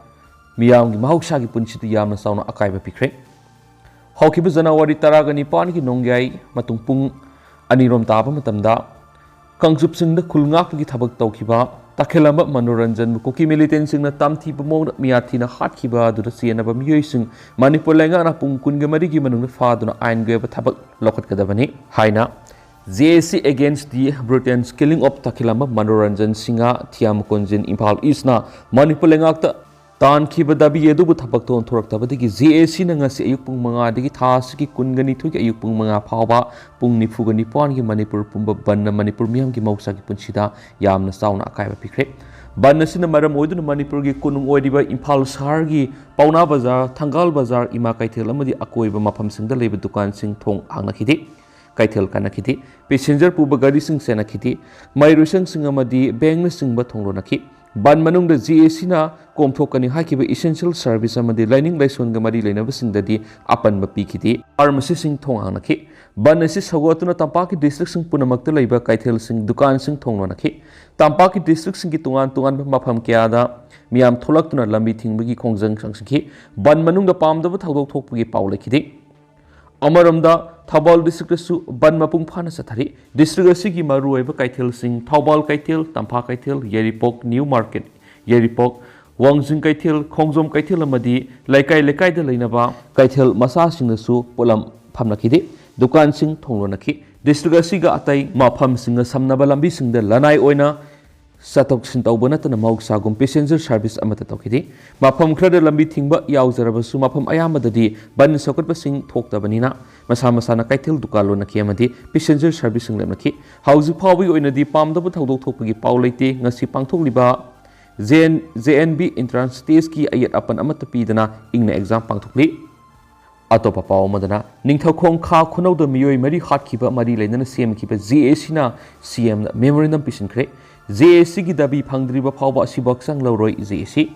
ꯃꯤꯌꯥꯝꯒꯤ ꯃꯍꯧꯁꯥꯒꯤ ꯄꯨꯟꯁꯤꯗ ꯌꯥꯝꯅ ꯆꯥꯎꯅ ꯑꯀꯥꯏꯕ ꯄꯤꯈ꯭ꯔꯦ꯫ ꯍꯧꯈꯤꯕ ꯖꯅꯋꯥꯔꯤ ꯇꯔꯥꯒ ꯅꯤꯄꯥꯟꯒꯤ ꯅꯣꯡꯌꯥꯏ ꯃꯇꯨꯡ ꯄꯨꯡ ꯑꯅꯤꯔꯣꯝ ꯇꯥꯕ ꯃꯇꯝꯗ ꯀꯥꯡꯆꯨꯞꯁꯤꯡꯗ ꯈꯨꯜ ꯉꯥꯛꯄꯒꯤ ꯊꯕꯛ ꯇꯧꯈꯤꯕ ꯇꯈꯦꯂꯝꯕ ꯃꯅꯣꯔꯟꯖꯟꯕꯨ ꯀꯨꯀꯤ ꯃꯤꯂꯤꯇꯦꯟꯁꯤꯡꯅ ꯇꯝꯊꯤꯕ ꯃꯑꯣꯡꯗ ꯃꯤꯌꯥꯊꯤꯅ ꯍꯥꯠꯈꯤꯕ ꯑꯗꯨꯗ ꯆꯦꯟꯅꯕ ꯃꯤꯑꯣꯏꯁꯤꯡ ꯃꯅꯤꯄꯨꯔ ꯂꯩꯉꯥꯛꯅ ꯄꯨꯡ ꯀꯨꯟꯒ ꯃꯔꯤꯒꯤ ꯃꯅꯨꯡꯗ ꯐꯥꯗꯨꯅ ꯑꯥꯏꯟꯒꯤ ꯑꯣꯏꯕ ꯊꯕꯛ ꯂꯧꯈꯠꯀꯗꯕꯅꯤ ꯍꯥꯏꯅ J A C Against the Brutal Killing of ꯇꯈꯦꯂꯝꯕ ꯃꯅꯣꯔꯟꯖꯟ ꯁꯤꯡꯍ, ꯊꯤꯌꯥꯝ ꯀꯣꯟꯖꯤꯟ, ꯏꯝꯐꯥꯜ ꯏꯁꯅ ꯃꯅꯤꯄꯨꯔ ꯂꯩꯉꯥꯛꯇ ꯇꯥꯟꯈꯤꯕ ꯗꯥꯕꯤ ꯑꯗꯨꯕꯨ ꯊꯕꯛꯇ ꯑꯣꯟꯊꯣꯔꯛꯇꯕꯗꯒꯤ J A C ꯅ ꯉꯁꯤ ꯑꯌꯨꯛ ꯄꯨꯡ ꯃꯉꯥꯗꯒꯤ ꯊꯥ ꯑꯁꯤꯒꯤ ꯀꯨꯟꯒ ꯅꯤꯊꯣꯏꯒꯤ ꯑꯌꯨꯛ ꯄꯨꯡ ꯃꯉꯥ ꯐꯥꯎꯕ ꯄꯨꯡ ꯅꯤꯐꯨꯒ ꯅꯤꯄꯥꯟꯒꯤ ꯃꯅꯤꯄꯨꯔ ꯄꯨꯝꯕ ꯕꯟꯅ ꯃꯅꯤꯄꯨꯔ ꯃꯤꯌꯥꯝꯒꯤ ꯃꯍꯧꯁꯥꯒꯤ ꯄꯨꯟꯁꯤꯗ ꯌꯥꯝꯅ ꯆꯥꯎꯅ ꯑꯀꯥꯏꯕ ꯄꯤꯈ꯭ꯔꯦ꯫ ꯕꯟ ꯑꯁꯤꯅ ꯃꯔꯝ ꯑꯣꯏꯗꯨꯅ ꯃꯅꯤꯄꯨꯔꯒꯤ ꯀꯣꯅꯨꯡ ꯑꯣꯏꯔꯤꯕ ꯏꯝꯐꯥꯜ ꯁꯍꯔꯒꯤ ꯄꯥꯎꯅꯥ ꯕꯖꯥꯔ, ꯊꯪꯒꯥꯜ ꯕꯖꯥꯔ, ꯏꯃꯥ ꯀꯩꯊꯦꯜ ꯑꯃꯗꯤ ꯑꯀꯣꯏꯕ ꯃꯐꯝꯁꯤꯡꯗ ꯂꯩꯕ ꯗꯨꯀꯥꯟꯁꯤꯡ ꯊꯣꯡ ꯍꯥꯡꯅꯈꯤꯗꯦ꯫ ꯀꯩꯊꯦꯜ ꯀꯥꯏꯅꯈꯤꯗꯦ꯫ ꯄꯦꯁꯦꯟꯖꯔ ꯄꯨꯕ ꯒꯥꯔꯤꯁꯤꯡ ꯆꯦꯟꯅꯈꯤꯗꯦ꯫ ꯃꯍꯩꯔꯣꯏꯁꯪꯁꯤꯡ ꯑꯃꯗꯤ ꯕꯦꯡꯛꯅꯆꯤꯡꯕ ꯊꯣꯡ ꯂꯣꯟꯅꯈꯤ꯫ ꯕꯟ ꯃꯅꯨꯡꯗ ꯖꯦ ꯑꯦ ꯁꯤꯅ ꯀꯣꯝꯊꯣꯛꯀꯅꯤ ꯍꯥꯏꯈꯤꯕ essential service ꯑꯃꯗꯤ ꯂꯥꯏꯅꯤꯡ ꯂꯥꯏꯁꯣꯟꯒ ꯃꯔꯤ ꯂꯩꯅꯕꯁꯤꯡꯗꯗꯤ ꯑꯄꯟꯕ ꯄꯤꯈꯤꯗꯦ꯫ ꯐꯥꯔꯃꯥꯁꯤꯁꯤꯡ ꯊꯣꯡ ꯍꯥꯡꯅꯈꯤ꯫ ꯕꯟ ꯑꯁꯤ ꯁꯧꯒꯠꯇꯨꯅ ꯇꯝꯄꯥꯛꯀꯤ ꯗꯤꯁꯇ꯭ꯔꯤꯛꯁꯤꯡ ꯄꯨꯝꯅꯃꯛꯇ ꯂꯩꯕ ꯀꯩꯊꯦꯜꯁꯤꯡ, ꯗꯨꯀꯥꯟꯁꯤꯡ ꯊꯣꯡ ꯂꯣꯟꯅꯈꯤ꯫ ꯇꯝꯄꯥꯛꯀꯤ ꯗꯤꯁꯇ꯭ꯔꯤꯛꯁꯤꯡꯒꯤ ꯇꯣꯉꯥꯟ ꯇꯣꯉꯥꯟꯕ ꯃꯐꯝ ꯀꯌꯥꯗ ꯃꯤꯌꯥꯝ ꯊꯣꯛꯂꯛꯇꯨꯅ ꯂꯝꯕꯤ ꯊꯤꯡꯕꯒꯤ ꯈꯣꯡꯖꯪ ꯆꯪꯁꯤꯟꯈꯤ꯫ ꯕꯟ ꯃꯅꯨꯡꯗ ꯄꯥꯝꯗꯕ ꯊꯧꯗꯣꯛ ꯊꯣꯛꯄꯒꯤ ꯄꯥꯎ ꯂꯩꯈꯤꯗꯦ꯫ ꯑꯃꯔꯣꯝꯗ ꯊꯧꯕꯥꯜ ꯗꯤꯁꯇ꯭ꯔꯤꯛꯇꯁꯨ ꯕꯟ ꯃꯄꯨꯡ ꯐꯥꯅ ꯆꯠꯊꯔꯤ꯫ ꯗꯤꯁꯇ꯭ꯔꯤꯛ ꯑꯁꯤꯒꯤ ꯃꯔꯨꯑꯣꯏꯕ ꯀꯩꯊꯦꯜꯁꯤꯡ ꯊꯧꯕꯥꯜ ꯀꯩꯊꯦꯜ, ꯇꯝꯐꯥ ꯀꯩꯊꯦꯜ, ꯌꯥꯏꯔꯤꯄꯣꯛ ꯅ꯭ꯌꯨ ꯃꯥꯔꯀꯦꯠ, ꯌꯥꯏꯔꯤꯄꯣꯛ, ꯋꯥꯡꯖꯤꯡ ꯀꯩꯊꯦꯜ, ꯈꯣꯡꯖꯣꯝ ꯀꯩꯊꯦꯜ ꯑꯃꯗꯤ ꯂꯩꯀꯥꯏ ꯂꯩꯀꯥꯏꯗ ꯂꯩꯅꯕ ꯀꯩꯊꯦꯜ ꯃꯆꯥꯁꯤꯡꯗꯁꯨ ꯄꯣꯠꯂꯝ ꯐꯝꯅꯈꯤꯗꯦ꯫ ꯗꯨꯀꯥꯟꯁꯤꯡ ꯊꯣꯡ ꯂꯣꯟꯅꯈꯤ꯫ ꯗꯤꯁꯇ꯭ꯔꯤꯛ ꯑꯁꯤꯒ ꯑꯇꯩ ꯃꯐꯝꯁꯤꯡꯒ ꯁꯝꯅꯕ ꯂꯝꯕꯤꯁꯤꯡꯗ ꯂꯅꯥꯏ ꯑꯣꯏꯅ ꯆꯠꯊꯣꯛ ꯆꯠꯁꯤꯟ ꯇꯧꯕ ꯅꯠꯇꯅ ꯃꯍꯧꯁꯥꯒꯨꯝ passenger service ꯑꯃꯠꯇ ꯇꯧꯈꯤꯗꯦ꯫ ꯃꯐꯝ ꯈꯔꯗ ꯂꯝꯕꯤ ꯊꯤꯡꯕ ꯌꯥꯎꯖꯔꯕꯁꯨ ꯃꯐꯝ ꯑꯌꯥꯝꯕꯗꯗꯤ ꯕꯟ ꯁꯧꯒꯠꯄꯁꯤꯡ ꯊꯣꯛꯇꯕꯅꯤꯅ ꯃꯁꯥ ꯃꯁꯥꯅ ꯀꯩꯊꯦꯜ ꯗꯨꯀꯥꯟ ꯂꯣꯟꯅꯈꯤ ꯑꯃꯗꯤ passenger serviceꯁꯤꯡ ꯂꯦꯞꯅꯈꯤ꯫ ꯍꯧꯖꯤꯛ ꯐꯥꯎꯕꯒꯤ ꯑꯣꯏꯅꯗꯤ ꯄꯥꯝꯗꯕ ꯊꯧꯗꯣꯛ ꯊꯣꯛꯄꯒꯤ ꯄꯥꯎ ꯂꯩꯇꯦ꯫ ꯉꯁꯤ ꯄꯥꯡꯊꯣꯛꯂꯤꯕ J N, J N V entrance testꯀꯤ ꯑꯌꯦꯠ ꯑꯄꯟ ꯑꯃꯠꯇ ꯄꯤꯗꯅ ꯏꯪꯅ exam ꯄꯥꯡꯊꯣꯛꯂꯤ꯫ ꯑꯇꯣꯞꯄ ꯄꯥꯎ ꯑꯃꯗꯅ, ꯅꯤꯡꯊꯧꯈꯣꯡ ꯈꯥ ꯈꯨꯅꯧꯗ ꯃꯤꯑꯣꯏ ꯃꯔꯤ ꯍꯥꯠꯈꯤꯕ ꯃꯔꯤ ꯂꯩꯅꯅ ꯁꯦꯝꯈꯤꯕ ꯖꯦ ꯑꯦ ꯁꯤꯅ ꯁꯤ ꯑꯦꯝꯗ memorandum ꯄꯤꯁꯤꯟꯈ꯭ꯔꯦ꯫ ꯖꯦ ꯑꯦ ꯁꯤꯒꯤ ꯗꯥꯕꯤ ꯐꯪꯗ꯭ꯔꯤꯕ ꯐꯥꯎꯕ ꯑꯁꯤꯕꯨ ꯍꯛꯆꯥꯡ ꯂꯧꯔꯣꯏ ꯖꯦ ꯑꯦ ꯁꯤ꯫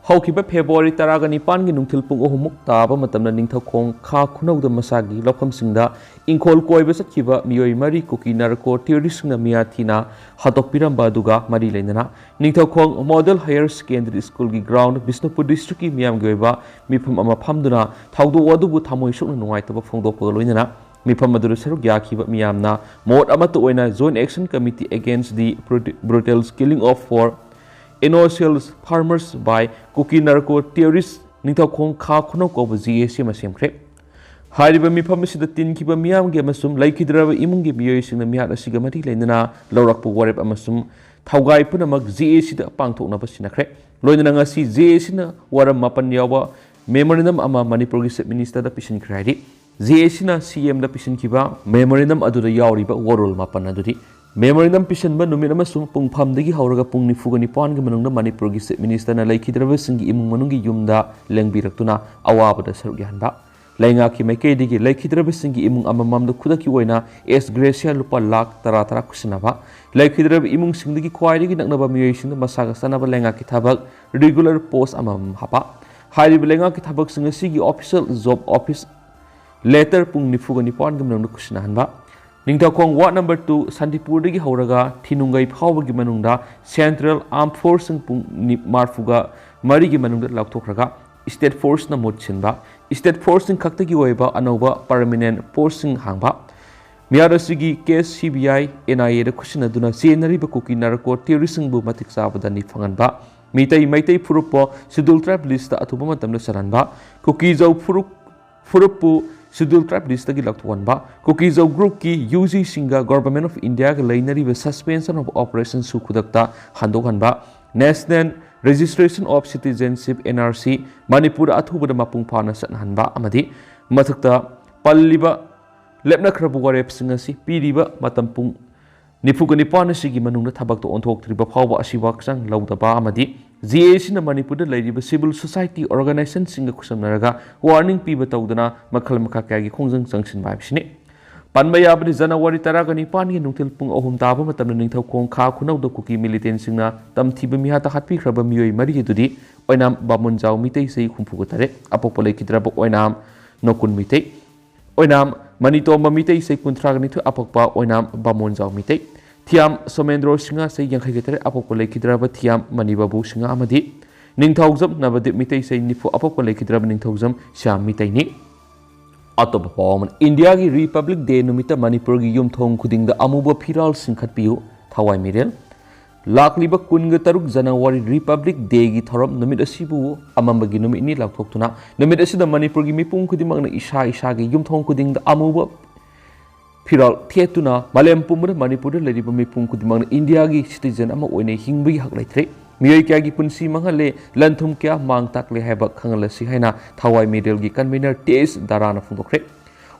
ꯍꯧꯈꯤꯕ ꯐꯦꯕ꯭ꯔꯨꯋꯥꯔꯤ ꯇꯔꯥꯒ ꯅꯤꯄꯥꯟꯒꯤ ꯅꯨꯡꯊꯤꯜ ꯄꯨꯡ ꯑꯍꯨꯝꯃꯨꯛ ꯇꯥꯕ ꯃꯇꯝꯗ ꯅꯤꯡꯊꯧꯈꯣꯡ ꯈꯥ ꯈꯨꯅꯧꯗ ꯃꯁꯥꯒꯤ ꯂꯧꯐꯝꯁꯤꯡꯗ ꯏꯪꯈꯣꯜ ꯀꯣꯏꯕ ꯆꯠꯈꯤꯕ ꯃꯤꯑꯣꯏ ꯃꯔꯤ ꯀꯨꯀꯤ narco terroristꯁꯤꯡꯅ ꯃꯤꯌꯥꯊꯤꯅ ꯍꯥꯠꯇꯣꯛꯄꯤꯔꯝꯕ ꯑꯗꯨꯒ ꯃꯔꯤ ꯂꯩꯅꯅ Ningthoukhong Model Higher Secondary Schoolꯒꯤ ground, Bishnupur ꯗꯤꯁꯇ꯭ꯔꯤꯛꯀꯤ ꯃꯤꯌꯥꯝꯒꯤ ꯑꯣꯏꯕ ꯃꯤꯐꯝ ꯑꯃ ꯐꯝꯗꯨꯅ ꯊꯧꯗꯣꯛ ꯑꯗꯨꯕꯨ ꯊꯃꯣꯏ ꯁꯣꯛꯅ ꯅꯨꯡꯉꯥꯏꯇꯕ ꯐꯣꯡꯗꯣꯛꯄꯒ ꯂꯣꯏꯅꯅ ꯃꯤꯐꯝ ꯑꯗꯨꯗ ꯁꯔꯨꯛ ꯌꯥꯈꯤꯕ ꯃꯤꯌꯥꯝꯅ ꯃꯣꯠ ꯑꯃꯠꯇ ꯑꯣꯏꯅ Joint Action Committee Against the Brut-, Brutal Killing of Four Innocent Farmers by Kuki Narco Terrorist Ningthoukhong ꯈꯥ ꯈꯨꯅꯧ ꯀꯧꯕ ꯖꯦ ꯑꯦ ꯁꯤ ꯑꯃ ꯁꯦꯝꯈ꯭ꯔꯦ꯫ ꯍꯥꯏꯔꯤꯕ ꯃꯤꯐꯝ ꯑꯁꯤꯗ ꯇꯤꯟꯈꯤꯕ ꯃꯤꯌꯥꯝꯒꯤ ꯑꯃꯁꯨꯡ ꯂꯩꯈꯤꯗ꯭ꯔꯕ ꯏꯃꯨꯡꯒꯤ ꯃꯤꯑꯣꯏꯁꯤꯡꯅ ꯃꯤꯍꯥꯠ ꯑꯁꯤꯒ ꯃꯔꯤ ꯂꯩꯅꯅ ꯂꯧꯔꯛꯄ ꯋꯥꯔꯦꯞ ꯑꯃꯁꯨꯡ ꯊꯧꯒꯥꯏ ꯄꯨꯝꯅꯃꯛ ꯖꯦ ꯑꯦ ꯁꯤꯗ ꯄꯥꯡꯊꯣꯛꯅꯕ ꯁꯤꯟꯅꯈ꯭ꯔꯦ꯫ ꯂꯣꯏꯅꯅ ꯉꯁꯤ ꯖꯦ ꯑꯦ ꯁꯤꯅ ꯋꯥꯔꯝ ꯃꯥꯄꯟ ꯌꯥꯎꯕ memorandum ꯑꯃ ꯃꯅꯤꯄꯨꯔꯒꯤ Chief Ministerꯗ ꯄꯤꯁꯤꯟꯈ꯭ꯔꯦ ꯍꯥꯏꯔꯤ꯫ ꯖꯦ ꯑꯦ ꯁꯤꯅ ꯁꯤ ꯑꯦꯝꯗ ꯄꯤꯁꯤꯟꯈꯤꯕ memorandum ꯑꯗꯨꯗ ꯌꯥꯎꯔꯤꯕ ꯋꯥꯔꯣꯜ ꯃꯥꯄꯟ ꯑꯗꯨꯗꯤ, memorandum ꯄꯤꯁꯤꯟꯕ ꯅꯨꯃꯤꯠ ꯑꯃꯁꯨꯡ ꯄꯨꯡꯐꯝꯗꯒꯤ ꯍꯧꯔꯒ ꯄꯨꯡ ꯅꯤꯐꯨꯒ ꯅꯤꯄꯥꯟꯒꯤ ꯃꯅꯨꯡꯗ ꯃꯅꯤꯄꯨꯔꯒꯤ Chief Ministerꯅ ꯂꯩꯈꯤꯗ꯭ꯔꯕꯁꯤꯡꯒꯤ ꯏꯃꯨꯡ ꯃꯅꯨꯡꯒꯤ ꯌꯨꯝꯗ ꯂꯦꯡꯕꯤꯔꯛꯇꯨꯅ ꯑꯋꯥꯕꯗ ꯁꯔꯨꯛ ꯌꯥꯍꯟꯕ꯫ ꯂꯩꯉꯥꯛꯀꯤ ꯃꯥꯏꯀꯩꯗꯒꯤ ꯂꯩꯈꯤꯗ꯭ꯔꯕꯁꯤꯡꯒꯤ ꯏꯃꯨꯡ ꯑꯃꯃꯝꯗ ꯈꯨꯗꯛꯀꯤ ꯑꯣꯏꯅ ꯑꯦꯁ ꯒ꯭ꯔꯦꯁꯤꯌꯥ ꯂꯨꯄꯥ ꯂꯥꯈ ꯇꯔꯥ ꯇꯔꯥ ꯈꯨꯠꯁꯤꯟꯅꯕ, ꯂꯩꯈꯤꯗ꯭ꯔꯕ ꯏꯃꯨꯡꯁꯤꯡꯗꯒꯤ ꯈ꯭ꯋꯥꯏꯗꯒꯤ ꯅꯛꯅꯕ ꯃꯤꯑꯣꯏꯁꯤꯡꯗ ꯃꯁꯥꯒ ꯆꯥꯟꯅꯕ ꯂꯩꯉꯥꯛꯀꯤ ꯊꯕꯛ, ꯔꯤꯒꯨꯂꯔ ꯄꯣꯁ ꯑꯃꯃꯝ ꯍꯥꯞꯄ꯫ ꯍꯥꯏꯔꯤꯕ ꯂꯩꯉꯥꯛꯀꯤ ꯊꯕꯛꯁꯤꯡ ꯑꯁꯤꯒꯤ ꯑꯣꯐꯤꯁꯤꯌꯦꯜ ꯖꯣꯕ ꯑꯣꯐꯤꯁ ꯂꯦꯇꯔ ꯄꯨꯡ ꯅꯤꯐꯨꯒ ꯅꯤꯄꯥꯟꯒꯤ ꯃꯅꯨꯡꯗ ꯈꯨꯠꯁꯤꯟꯅꯍꯟꯕ꯫ ꯅꯤꯡꯊꯧꯈꯣꯡ ꯋꯥꯔꯗ ꯅꯝꯕꯔ ꯇꯨ ꯁꯥꯟꯇꯤꯄꯨꯔꯗꯒꯤ ꯍꯧꯔꯒ ꯊꯤꯅꯨꯡꯒꯩ ꯐꯥꯎꯕꯒꯤ ꯃꯅꯨꯡꯗ ꯁꯦꯟꯇ꯭ꯔꯦꯜ ꯑꯥꯔꯝ ꯐꯣꯔꯁꯁꯤꯡ ꯄꯨꯡ ꯅꯤ-, ꯃꯔꯤꯐꯨꯒ ꯃꯔꯤꯒꯤ ꯃꯅꯨꯡꯗ ꯂꯥꯎꯊꯣꯛꯈ꯭ꯔꯒ ꯁ꯭ꯇꯦꯠ ꯐꯣꯔꯁꯅ ꯃꯍꯨꯠ ꯁꯤꯟꯕ꯫ ꯁ꯭ꯇꯦꯠ ꯐꯣꯔꯁꯁꯤꯡ ꯈꯛꯇꯒꯤ ꯑꯣꯏꯕ ꯑꯅꯧꯕ ꯄꯔꯃꯤꯅꯦꯟ ꯄꯣꯁꯁꯤꯡ ꯍꯥꯡꯕ꯫ ꯃꯤꯍꯥꯠ ꯑꯁꯤꯒꯤ case C B I, N I A ꯈꯨꯠꯁꯤꯟꯅꯗꯨꯅ ꯆꯦꯟꯅꯔꯤꯕ ꯀꯨꯀꯤ ꯅꯥꯔꯀꯣ ꯇꯦꯔꯣꯔꯤꯁꯁꯤꯡꯕꯨ ꯃꯇꯤꯛ ꯆꯥꯕ ꯗꯟꯗꯤ ꯐꯪꯍꯟꯕ꯫ ꯃꯤꯇꯩ, ꯃꯩꯇꯩ ꯐꯨꯔꯨꯞꯄꯨ ꯁꯦꯗ꯭ꯌꯨꯜ ꯇ꯭ꯔꯥꯏꯕ ꯂꯤꯁꯇ ꯑꯊꯨꯕ ꯃꯇꯝꯗ ꯆꯜꯍꯟꯕ꯫ ꯀꯨꯀꯤꯖꯧ ꯐꯨꯔꯨꯞ, ꯐꯨꯔꯨꯞꯄꯨ ꯁꯦꯗ꯭ꯌꯨꯜ ꯇ꯭ꯔꯥꯏꯕ ꯂꯤꯁꯇꯒꯤ ꯂꯧꯊꯣꯛꯍꯟꯕ꯫ ꯀꯨꯀꯤꯖꯧ ꯒ꯭ꯔꯨꯞꯀꯤ ꯌꯨ ꯖꯤꯁꯤꯡꯒ ꯒꯣꯚꯔꯟꯃꯦꯟꯠ ꯑꯣꯐ ꯏꯟꯗꯤꯌꯥꯒ ꯂꯩꯅꯔꯤꯕ ꯁꯁꯄꯦꯟꯁꯟ ꯑꯣꯐ ꯑꯣꯄꯔꯦꯁꯟꯁꯨ ꯈꯨꯗꯛꯇ ꯍꯟꯗꯣꯛꯍꯟꯕ꯫ National registration of citizenship, N R C, ꯃꯅꯤꯄꯨꯔꯗ ꯑꯊꯨꯕꯗ ꯃꯄꯨꯡ ꯐꯥꯅ ꯆꯠꯅꯍꯟꯕ ꯑꯃꯗꯤ ꯃꯊꯛꯇ ꯄꯜꯂꯤꯕ ꯂꯦꯞꯅꯈ꯭ꯔꯕ ꯋꯥꯔꯦꯞꯁꯤꯡ ꯑꯁꯤ ꯄꯤꯔꯤꯕ ꯃꯇꯝ ꯄꯨꯡ ꯅꯤꯐꯨꯒ ꯅꯤꯄꯥꯟ ꯑꯁꯤꯒꯤ ꯃꯅꯨꯡꯗ ꯊꯕꯛꯇ ꯑꯣꯟꯊꯣꯛꯇ꯭ꯔꯤꯕ ꯐꯥꯎꯕ ꯑꯁꯤ ꯋꯥꯈꯜ ꯂꯧꯗꯕ ꯑꯃꯗꯤ ꯖꯤ ꯑꯦ ꯁꯤꯅ ꯃꯅꯤꯄꯨꯔꯗ ꯂꯩꯔꯤꯕ ꯁꯤꯚꯤꯜ ꯁꯣꯁꯥꯏꯇꯤ ꯑꯣꯔꯒꯅꯥꯏꯖꯦꯁꯟꯁꯤꯡꯒ ꯈꯨꯠꯁꯝꯅꯔꯒ ꯋꯥꯔꯅꯤꯡ ꯄꯤꯕ ꯇꯧꯗꯅ ꯃꯈꯜ ꯃꯈꯥ ꯀꯌꯥꯒꯤ ꯈꯣꯡꯖꯪ ꯆꯪꯁꯤꯟꯕ ꯍꯥꯏꯕꯁꯤꯅꯤ꯫ ꯄꯟꯕ ꯌꯥꯕꯗꯤ, ꯖꯅꯋꯥꯔꯤ ꯇꯔꯥꯒ ꯅꯤꯄꯥꯟꯒꯤ ꯅꯨꯡꯊꯤꯜ ꯄꯨꯡ ꯑꯍꯨꯝ ꯇꯥꯕ ꯃꯇꯝꯗ ꯅꯤꯡꯊꯧꯈꯣꯡ ꯈꯥ ꯈꯨꯅꯧꯗ ꯀꯨꯀꯤ ꯃꯤꯂꯤꯇꯦꯟꯁꯤꯡꯅ ꯇꯝꯊꯤꯕ ꯃꯤꯍꯥꯠꯇ ꯍꯥꯠꯄꯤꯈ꯭ꯔꯕ ꯃꯤꯑꯣꯏ ꯃꯔꯤ ꯑꯗꯨꯗꯤ ꯑꯣꯏꯅꯥꯝ ꯕꯥꯃꯣꯟꯖꯥꯎ ꯃꯤꯇꯩ ꯆꯍꯤ ꯍꯨꯝꯐꯨꯒ ꯇꯔꯦꯠ, ꯑꯄꯣꯛꯄ ꯂꯩꯈꯤꯗ꯭ꯔꯕ ꯑꯣꯏꯅꯥꯝ ꯅꯣꯀꯨꯟ ꯃꯤꯇꯩ, ꯑꯣꯏꯅꯥꯝ ꯃꯅꯤꯇꯣꯝꯕ ꯃꯤꯇꯩ ꯆꯍꯤ ꯀꯨꯟꯊ꯭ꯔꯥꯒ ꯅꯤꯊꯣꯏ, ꯑꯄꯣꯛꯄ ꯑꯣꯏꯅꯥꯝ ꯕꯥꯃꯣꯟꯖꯥꯎ ꯃꯤꯇꯩ, ꯊꯤꯌꯥꯝ ꯁꯣꯃꯦꯟꯗ꯭ꯔꯣ ꯁꯤꯡꯍ ꯆꯍꯤ ꯌꯥꯡꯈꯩꯒ ꯇꯔꯦꯠ, ꯑꯄꯣꯛꯄ ꯂꯩꯈꯤꯗ꯭ꯔꯕ ꯊꯤꯌꯥꯝ ꯃꯅꯤꯕꯥꯕꯨ ꯁꯤꯡꯍ ꯑꯃꯗꯤ ꯅꯤꯡꯊꯧꯖꯝ ꯅꯕꯗꯤꯞ ꯃꯤꯇꯩ ꯆꯍꯤ ꯅꯤꯐꯨ, ꯑꯄꯣꯛꯄ ꯂꯩꯈꯤꯗ꯭ꯔꯕ ꯅꯤꯡꯊꯧꯖꯝ ꯁ꯭ꯌꯥꯝ ꯃꯤꯇꯩꯅꯤ꯫ ꯑꯇꯣꯞꯄ ꯄꯥꯎ ꯑꯃꯅ, ꯏꯟꯗꯤꯌꯥꯒꯤ ꯔꯤꯄꯕ꯭ꯂꯤꯛ ꯗꯦ ꯅꯨꯃꯤꯠꯇ ꯃꯅꯤꯄꯨꯔꯒꯤ ꯌꯨꯝꯊꯣꯡ ꯈꯨꯗꯤꯡꯗ ꯑꯃꯨꯕ ꯐꯤꯔꯥꯜ ꯆꯤꯡꯈꯠꯄꯤꯌꯨ, ꯊꯋꯥꯏ ꯃꯤꯔꯦꯜ꯫ ꯂꯥꯛꯂꯤꯕ ꯀꯨꯟꯒ ꯇꯔꯨꯛ ꯖꯅꯋꯥꯔꯤ ꯔꯤꯄꯕ꯭ꯂꯤꯛ ꯗꯦꯒꯤ ꯊꯧꯔꯝ ꯅꯨꯃꯤꯠ ꯑꯁꯤꯕꯨ ꯑꯃꯝꯕꯒꯤ ꯅꯨꯃꯤꯠꯅꯤ ꯂꯥꯎꯊꯣꯛꯇꯨꯅ, ꯅꯨꯃꯤꯠ ꯑꯁꯤꯗ ꯃꯅꯤꯄꯨꯔꯒꯤ ꯃꯤꯄꯨꯝ ꯈꯨꯗꯤꯡꯃꯛꯅ ꯏꯁꯥ ꯏꯁꯥꯒꯤ ꯌꯨꯝꯊꯣꯡ ꯈꯨꯗꯤꯡꯗ ꯑꯃꯨꯕ ꯐꯤꯔꯥꯜ ꯊꯦꯠꯇꯨꯅ ꯃꯥꯂꯦꯝ ꯄꯨꯝꯕꯗ ꯃꯅꯤꯄꯨꯔꯗ ꯂꯩꯔꯤꯕ ꯃꯤꯄꯨꯝ ꯈꯨꯗꯤꯡꯃꯛꯅ ꯏꯟꯗꯤꯌꯥꯒꯤ ꯁꯤꯇꯤꯖꯦꯟ ꯑꯃ ꯑꯣꯏꯅ ꯍꯤꯡꯕꯒꯤ ꯍꯛ ꯂꯩꯇ꯭ꯔꯦ꯫ ꯃꯤꯑꯣꯏ ꯀꯌꯥꯒꯤ ꯄꯨꯟꯁꯤ ꯃꯥꯡꯍꯜꯂꯦ, ꯂꯟ ꯊꯨꯝ ꯀꯌꯥ ꯃꯥꯡ ꯇꯥꯛꯂꯦ ꯍꯥꯏꯕ ꯈꯪꯍꯜꯂꯁꯤ ꯍꯥꯏꯅ ꯊꯋꯥꯏ ꯃꯤꯔꯦꯜꯒꯤ ꯀꯟꯚꯤꯅꯔ ꯇꯦꯖ ꯗꯥꯔꯥꯅ ꯐꯣꯡꯗꯣꯛꯈ꯭ꯔꯦ꯫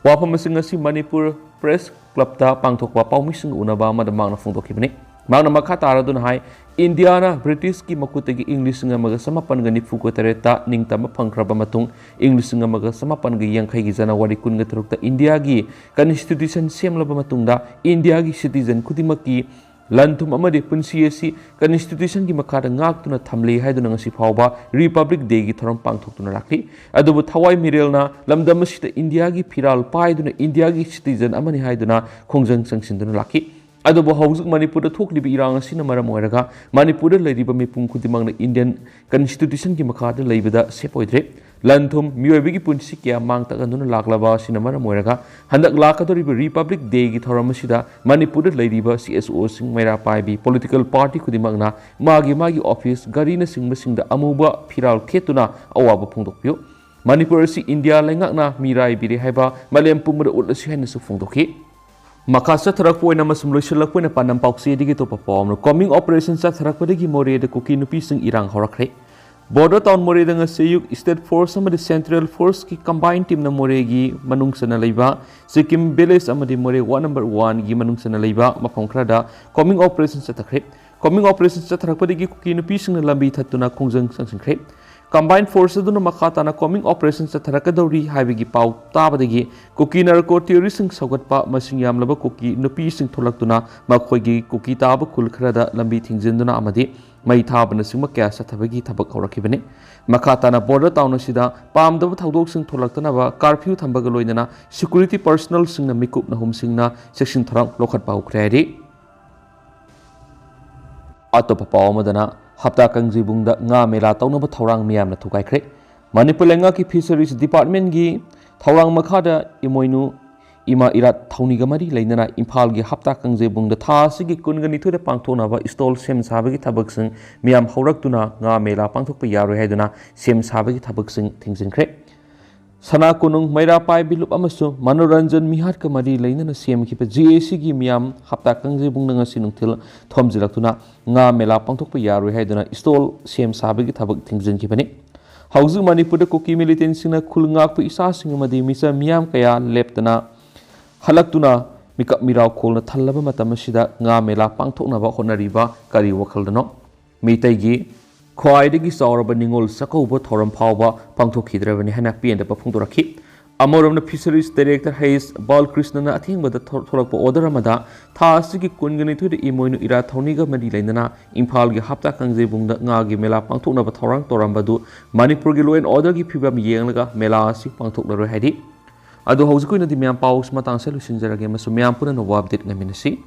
ꯋꯥꯐꯝꯁꯤꯡ ꯑꯁꯤ ꯃꯅꯤꯄꯨꯔ ꯄ꯭ꯔꯦꯁ ꯀ꯭ꯂꯕꯇ ꯄꯥꯡꯊꯣꯛꯄ ꯄꯥꯎꯃꯤꯁꯤꯡꯒ ꯎꯅꯕ ꯑꯃꯗ ꯃꯍꯥꯛꯅ ꯐꯣꯡꯗꯣꯛꯈꯤꯕꯅꯤ꯫ ꯃꯍꯥꯛꯅ ꯃꯈꯥ ꯇꯥꯔꯗꯨꯅ ꯍꯥꯏ, ꯏꯟꯗꯤꯌꯥꯅ ꯕ꯭ꯔꯤꯇꯤꯁꯀꯤ ꯃꯈꯨꯠꯇꯒꯤ ꯏꯪ ꯂꯤꯁꯤꯡ ꯑꯃꯒ ꯆꯃꯥꯄꯟꯒ ꯅꯤꯐꯨꯒ ꯇꯔꯦꯠꯇ ꯅꯤꯡꯇꯝꯕ ꯐꯪꯈ꯭ꯔꯕ ꯃꯇꯨꯡ, ꯏꯪ ꯂꯤꯁꯤꯡ ꯑꯃꯒ ꯆꯃꯥꯄꯟꯒ ꯌꯥꯡꯈꯩꯒꯤ ꯖꯅꯋꯥꯔꯤ ꯀꯨꯟꯒ ꯇꯔꯨꯛꯇ ꯏꯟꯗꯤꯌꯥꯒꯤ ꯀꯟꯁꯇꯤꯇ꯭ꯌꯨꯁꯟ ꯁꯦꯝꯂꯕ ꯃꯇꯨꯡꯗ, ꯏꯟꯗꯤꯌꯥꯒꯤ ꯁꯤꯇꯤꯖꯟ ꯈꯨꯗꯤꯡꯃꯛꯀꯤ ꯂꯟ-ꯊꯨꯝ ꯑꯃꯗꯤ ꯄꯨꯟꯁꯤ ꯑꯁꯤ ꯀꯟꯁꯇꯤꯇ꯭ꯌꯨꯁꯟꯒꯤ ꯃꯈꯥꯗ ꯉꯥꯛꯇꯨꯅ ꯊꯝꯂꯤ ꯍꯥꯏꯗꯨꯅ ꯉꯁꯤ ꯐꯥꯎꯕ ꯔꯤꯄꯕ꯭ꯂꯤꯛ ꯗꯦꯒꯤ ꯊꯧꯔꯝ ꯄꯥꯡꯊꯣꯛꯇꯨꯅ ꯂꯥꯛꯂꯤ꯫ ꯑꯗꯨꯕꯨ ꯊꯋꯥꯏ ꯃꯤꯔꯦꯜꯅ ꯂꯝꯗꯝ ꯑꯁꯤꯗ ꯏꯟꯗꯤꯌꯥꯒꯤ ꯐꯤꯔꯥꯜ ꯄꯥꯏꯗꯨꯅ ꯏꯟꯗꯤꯌꯥꯒꯤ ꯁꯤꯇꯤꯖꯟ ꯑꯃꯅꯤ ꯍꯥꯏꯗꯨꯅ ꯈꯣꯡꯖꯪ ꯆꯪꯁꯤꯟꯗꯨꯅ ꯂꯥꯛꯈꯤ꯫ ꯑꯗꯨꯕꯨ ꯍꯧꯖꯤꯛ ꯃꯅꯤꯄꯨꯔꯗ ꯊꯣꯛꯂꯤꯕ ꯏꯔꯥꯡ ꯑꯁꯤꯅ ꯃꯔꯝ ꯑꯣꯏꯔꯒ ꯃꯅꯤꯄꯨꯔꯗ ꯂꯩꯔꯤꯕ ꯃꯤꯄꯨꯝ ꯈꯨꯗꯤꯡꯃꯛꯅ ꯏꯟꯗꯤꯌꯟ ꯀꯟꯁꯇꯤꯇ꯭ꯌꯨꯁꯟꯒꯤ ꯃꯈꯥꯗ ꯂꯩꯕꯗ ꯁꯦꯞ ꯑꯣꯏꯗ꯭ꯔꯦ꯫ ꯂꯟ-ꯊꯨꯝ, ꯃꯤꯑꯣꯏꯕꯒꯤ ꯄꯨꯟꯁꯤ ꯀꯌꯥ ꯃꯥꯡ ꯇꯥꯛꯍꯟꯗꯨꯅ ꯂꯥꯛꯂꯕ ꯑꯁꯤꯅ ꯃꯔꯝ ꯑꯣꯏꯔꯒ ꯍꯟꯗꯛ ꯂꯥꯛꯀꯗꯧꯔꯤꯕ ꯔꯤꯄꯕ꯭ꯂꯤꯛ ꯗꯦꯒꯤ ꯊꯧꯔꯝ ꯑꯁꯤꯗ ꯃꯅꯤꯄꯨꯔꯗ ꯂꯩꯔꯤꯕ ꯁꯤ ꯑꯦꯁ ꯑꯣꯁꯤꯡ, ꯃꯩꯔꯥ ꯄꯥꯏꯕꯤ, ꯄꯣꯂꯤꯇꯤꯀꯦꯜ ꯄꯥꯔꯇꯤ ꯈꯨꯗꯤꯡꯃꯛꯅ ꯃꯥꯒꯤ ꯃꯥꯒꯤ ꯑꯣꯐꯤꯁ, ꯒꯥꯔꯤꯅꯆꯤꯡꯕꯁꯤꯡꯗ ꯑꯃꯨꯕ ꯐꯤꯔꯥꯜ ꯊꯦꯠꯇꯨꯅ ꯑꯋꯥꯕ ꯐꯣꯡꯗꯣꯛꯄꯤꯌꯨ꯫ ꯃꯅꯤꯄꯨꯔ ꯑꯁꯤ ꯏꯟꯗꯤꯌꯥ ꯂꯩꯉꯥꯛꯅ ꯃꯤꯔꯥꯏꯕꯤꯔꯦ ꯍꯥꯏꯕ ꯃꯥꯂꯦꯝ ꯄꯨꯝꯕꯗ ꯎꯠꯂꯁꯤ ꯍꯥꯏꯅꯁꯨ ꯐꯣꯡꯗꯣꯛꯈꯤ꯫ ꯃꯈꯥ ꯆꯠꯊꯔꯛꯄ ꯑꯣꯏꯅ ꯑꯃꯁꯨꯡ ꯂꯣꯏꯁꯤꯜꯂꯛꯄ ꯑꯣꯏꯅ ꯄꯥꯟꯗꯝ ꯄꯥꯎꯆꯦꯗꯒꯤ ꯑꯇꯣꯞꯄ ꯄꯥꯎ ꯑꯃꯅ, ꯀꯣꯃꯤꯡ ꯑꯣꯄꯔꯦꯁꯟ ꯆꯠꯊꯔꯛꯄꯗꯒꯤ ꯃꯣꯔꯦꯗ ꯀꯨꯀꯤ ꯅꯨꯄꯤꯁꯤꯡ ꯏꯔꯥꯡ ꯍꯧꯔꯛꯈ꯭ꯔꯦ꯫ ꯕꯣꯔꯗꯔ ꯇꯥꯎꯟ ꯃꯣꯔꯦꯗ ꯉꯁꯤ ꯑꯌꯨꯛ ꯁ꯭ꯇꯦꯠ ꯐꯣꯔꯁ ꯑꯃꯗꯤ ꯁꯦꯟꯇ꯭ꯔꯦꯜ ꯐꯣꯔꯁꯀꯤ ꯀꯝꯕꯥꯏꯟ ꯇꯤꯝꯅ ꯃꯣꯔꯦꯒꯤ ꯃꯅꯨꯡ ꯆꯟꯅ ꯂꯩꯕ ꯁꯤꯛꯀꯤꯝ ꯚꯤꯂꯦꯖ ꯑꯃꯗꯤ ꯃꯣꯔꯦ ꯋꯥꯔꯗ ꯅꯝꯕꯔ ꯋꯥꯟꯒꯤ ꯃꯅꯨꯡ ꯆꯟꯅ ꯂꯩꯕ ꯃꯐꯝ ꯈꯔꯗ ꯀꯣꯃꯤꯡ ꯑꯣꯄꯔꯦꯁꯟ ꯆꯠꯊꯈ꯭ꯔꯦ꯫ ꯀꯣꯃꯤꯡ ꯑꯣꯄꯔꯦꯁꯟ ꯆꯠꯊꯔꯛꯄꯗꯒꯤ ꯀꯨꯀꯤ ꯅꯨꯄꯤꯁꯤꯡꯅ ꯂꯝꯕꯤ ꯊꯠꯇꯨꯅ ꯈꯣꯡꯖꯪ ꯆꯪꯁꯤꯟꯈ꯭ꯔꯦ꯫ ꯀꯝꯕꯥꯏꯟ ꯐꯣꯔꯁ ꯑꯗꯨꯅ ꯃꯈꯥ ꯇꯥꯅ ꯀꯣꯃꯤꯡ ꯑꯣꯄꯔꯦꯁꯟ ꯆꯠꯊꯔꯛꯀꯗꯧꯔꯤ ꯍꯥꯏꯕꯒꯤ ꯄꯥꯎ ꯇꯥꯕꯗꯒꯤ ꯀꯨꯀꯤ ꯅꯥꯔꯀꯣ ꯇꯦꯔꯣꯔꯤꯁ꯭ꯠꯁꯤꯡ ꯁꯧꯒꯠꯄ ꯃꯁꯤꯡ ꯌꯥꯝꯂꯕ ꯀꯨꯀꯤ ꯅꯨꯄꯤꯁꯤꯡ ꯊꯣꯛꯂꯛꯇꯨꯅ ꯃꯈꯣꯏꯒꯤ ꯀꯨꯀꯤ ꯇꯥꯕ ꯈꯨꯜ ꯈꯔꯗ ꯂꯝꯕꯤ ꯊꯤꯡꯖꯤꯟꯗꯨꯅ ꯑꯃꯗꯤ ꯃꯩ ꯊꯥꯕꯅꯆꯤꯡꯕ ꯀꯌꯥ ꯆꯠꯊꯕꯒꯤ ꯊꯕꯛ ꯍꯧꯔꯛꯈꯤꯕꯅꯤ꯫ ꯃꯈꯥ ꯇꯥꯅ ꯕꯣꯔꯗꯔ ꯇꯥꯎꯟ ꯑꯁꯤꯗ ꯄꯥꯝꯗꯕ ꯊꯧꯗꯣꯛꯁꯤꯡ ꯊꯣꯛꯂꯛꯇꯅꯕ ꯀꯥꯔꯐ꯭ꯌꯨ ꯊꯝꯕꯒ ꯂꯣꯏꯅꯅ ꯁꯦꯀ꯭ꯌꯨꯔꯤꯇꯤ ꯄꯔꯁꯅꯦꯜꯁꯤꯡꯅ ꯃꯤꯀꯨꯞ ꯅꯍꯨꯝꯁꯤꯡꯅ ꯆꯦꯛꯁꯤꯟ ꯊꯧꯔꯥꯡ ꯂꯧꯈꯠꯄ ꯍꯧꯈ꯭ꯔꯦ ꯍꯥꯏꯔꯤ꯫ ꯑꯇꯣꯞꯄ ꯄꯥꯎ ꯑꯃꯗꯅ, ꯍꯞꯇꯥ ꯀꯥꯡꯖꯩꯕꯨꯡꯗ ꯉꯥ ꯃꯦꯂꯥ ꯇꯧꯅꯕ ꯊꯧꯔꯥꯡ ꯃꯤꯌꯥꯝꯅ ꯊꯨꯒꯥꯏꯈ꯭ꯔꯦ꯫ ꯃꯅꯤꯄꯨꯔ ꯂꯩꯉꯥꯛꯀꯤ ꯐꯤꯁꯔꯤꯁ ꯗꯤꯄꯥꯔꯠꯃꯦꯟꯒꯤ ꯊꯧꯔꯥꯡ ꯃꯈꯥꯗ ꯏꯃꯣꯏꯅꯨ ꯏꯃꯥ ꯏꯔꯥꯠ ꯊꯧꯅꯤꯒ ꯃꯔꯤ ꯂꯩꯅꯅ ꯏꯝꯐꯥꯜꯒꯤ ꯍꯞꯇꯥ ꯀꯥꯡꯖꯩꯕꯨꯡꯗ ꯊꯥ ꯑꯁꯤꯒꯤ ꯀꯨꯟꯒ ꯅꯤꯊꯣꯏꯗ ꯄꯥꯡꯊꯣꯛꯅꯕ ꯏꯁꯇꯣꯜ ꯁꯦꯝ ꯁꯥꯕꯒꯤ ꯊꯕꯛꯁꯤꯡ ꯃꯤꯌꯥꯝ ꯍꯧꯔꯛꯇꯨꯅ ꯉꯥ ꯃꯦꯂꯥ ꯄꯥꯡꯊꯣꯛꯄ ꯌꯥꯔꯣꯏ ꯍꯥꯏꯗꯨꯅ ꯁꯦꯝ ꯁꯥꯕꯒꯤ ꯊꯕꯛꯁꯤꯡ ꯊꯤꯡꯖꯤꯟꯈ꯭ꯔꯦ꯫ ꯁꯅꯥ ꯀꯣꯅꯨꯡ ꯃꯩꯔꯥ ꯄꯥꯏꯕꯤ ꯂꯨꯞ ꯑꯃꯁꯨꯡ ꯃꯅꯣꯔꯟꯖꯟ ꯃꯤꯍꯥꯠꯀ ꯃꯔꯤ ꯂꯩꯅꯅ ꯁꯦꯝꯈꯤꯕ ꯖꯤ ꯑꯦ ꯁꯤꯒꯤ ꯃꯤꯌꯥꯝ ꯍꯞꯇꯥ ꯀꯥꯡꯖꯩꯕꯨꯡꯗ ꯉꯁꯤ ꯅꯨꯡꯊꯤꯜ ꯊꯣꯝꯖꯤꯜꯂꯛꯇꯨꯅ ꯉꯥ ꯃꯦꯂꯥ ꯄꯥꯡꯊꯣꯛꯄ ꯌꯥꯔꯣꯏ ꯍꯥꯏꯗꯨꯅ ꯏꯁꯇꯣꯜ ꯁꯦꯝ ꯁꯥꯕꯒꯤ ꯊꯕꯛ ꯊꯤꯡꯖꯤꯟꯈꯤꯕꯅꯤ꯫ ꯍꯧꯖꯤꯛ ꯃꯅꯤꯄꯨꯔꯗ ꯀꯨꯀꯤ ꯃꯤꯂꯤꯇꯦꯟꯁꯤꯡꯅ ꯈꯨꯜ ꯉꯥꯛꯄ ꯏꯆꯥꯁꯤꯡ ꯑꯃꯗꯤ ꯃꯤꯆꯝ ꯃꯤꯌꯥꯝ ꯀꯌꯥ ꯂꯦꯞꯇꯅ ꯍꯜꯂꯛꯇꯨꯅ ꯃꯤꯀꯞ ꯃꯤꯔꯥꯎ ꯈꯣꯜꯅ ꯊꯜꯂꯕ ꯃꯇꯝ ꯑꯁꯤꯗ ꯉꯥ ꯃꯦꯂꯥ ꯄꯥꯡꯊꯣꯛꯅꯕ ꯍꯣꯠꯅꯔꯤꯕ ꯀꯔꯤ ꯋꯥꯈꯜꯗꯅꯣ? ꯃꯤꯇꯩꯒꯤ ꯈ꯭ꯋꯥꯏꯗꯒꯤ ꯆꯥꯎꯔꯕ ꯅꯤꯉꯣꯜ ꯆꯥꯛꯀꯧꯕ ꯊꯧꯔꯝ ꯐꯥꯎꯕ ꯄꯥꯡꯊꯣꯛꯈꯤꯗ꯭ꯔꯕꯅꯤ ꯍꯥꯏꯅ ꯄꯦꯟꯗꯕ ꯐꯣꯡꯗꯣꯔꯛꯈꯤ꯫ ꯑꯃꯔꯣꯝꯗ Fisheries Director H Balkrishnan ꯑꯊꯦꯡꯕꯗ ꯊꯣꯛꯂꯛꯄ order ꯑꯃꯗ ꯊꯥ ꯑꯁꯤꯒꯤ ꯀꯨꯟꯒ ꯅꯤꯊꯣꯏꯗ ꯏꯃꯣꯏꯅꯨ ꯏꯔꯥꯠ ꯊꯧꯅꯤꯒ ꯃꯔꯤ ꯂꯩꯅꯅ ꯏꯝꯐꯥꯜꯒꯤ ꯍꯞꯇꯥ ꯀꯥꯡꯖꯩꯕꯨꯡꯗ ꯉꯥꯒꯤ ꯃꯦꯂꯥ ꯄꯥꯡꯊꯣꯛꯅꯕ ꯊꯧꯔꯥꯡ ꯇꯧꯔꯝꯕꯗꯨ ꯃꯅꯤꯄꯨꯔꯒꯤ law and order ꯒꯤ ꯐꯤꯕꯝ ꯌꯦꯡꯂꯒ ꯃꯦꯂꯥ ꯑꯁꯤ ꯄꯥꯡꯊꯣꯛꯂꯔꯣꯏ ꯍꯥꯏꯔꯤ꯫ ꯑꯗꯣ ꯍꯧꯖꯤꯛꯀꯤ ꯑꯣꯏꯅꯗꯤ ꯃꯌꯥꯝ ꯄꯥꯎꯁꯤ ꯃꯇꯥꯡꯁꯤꯗ ꯂꯣꯏꯁꯤꯟꯖꯔꯒꯦ ꯑꯃꯁꯨꯡ ꯃꯌꯥꯝ ꯄꯨꯟꯅ ꯅꯣꯡꯃ update ꯉꯥꯏꯃꯤꯟꯅꯁꯤ꯫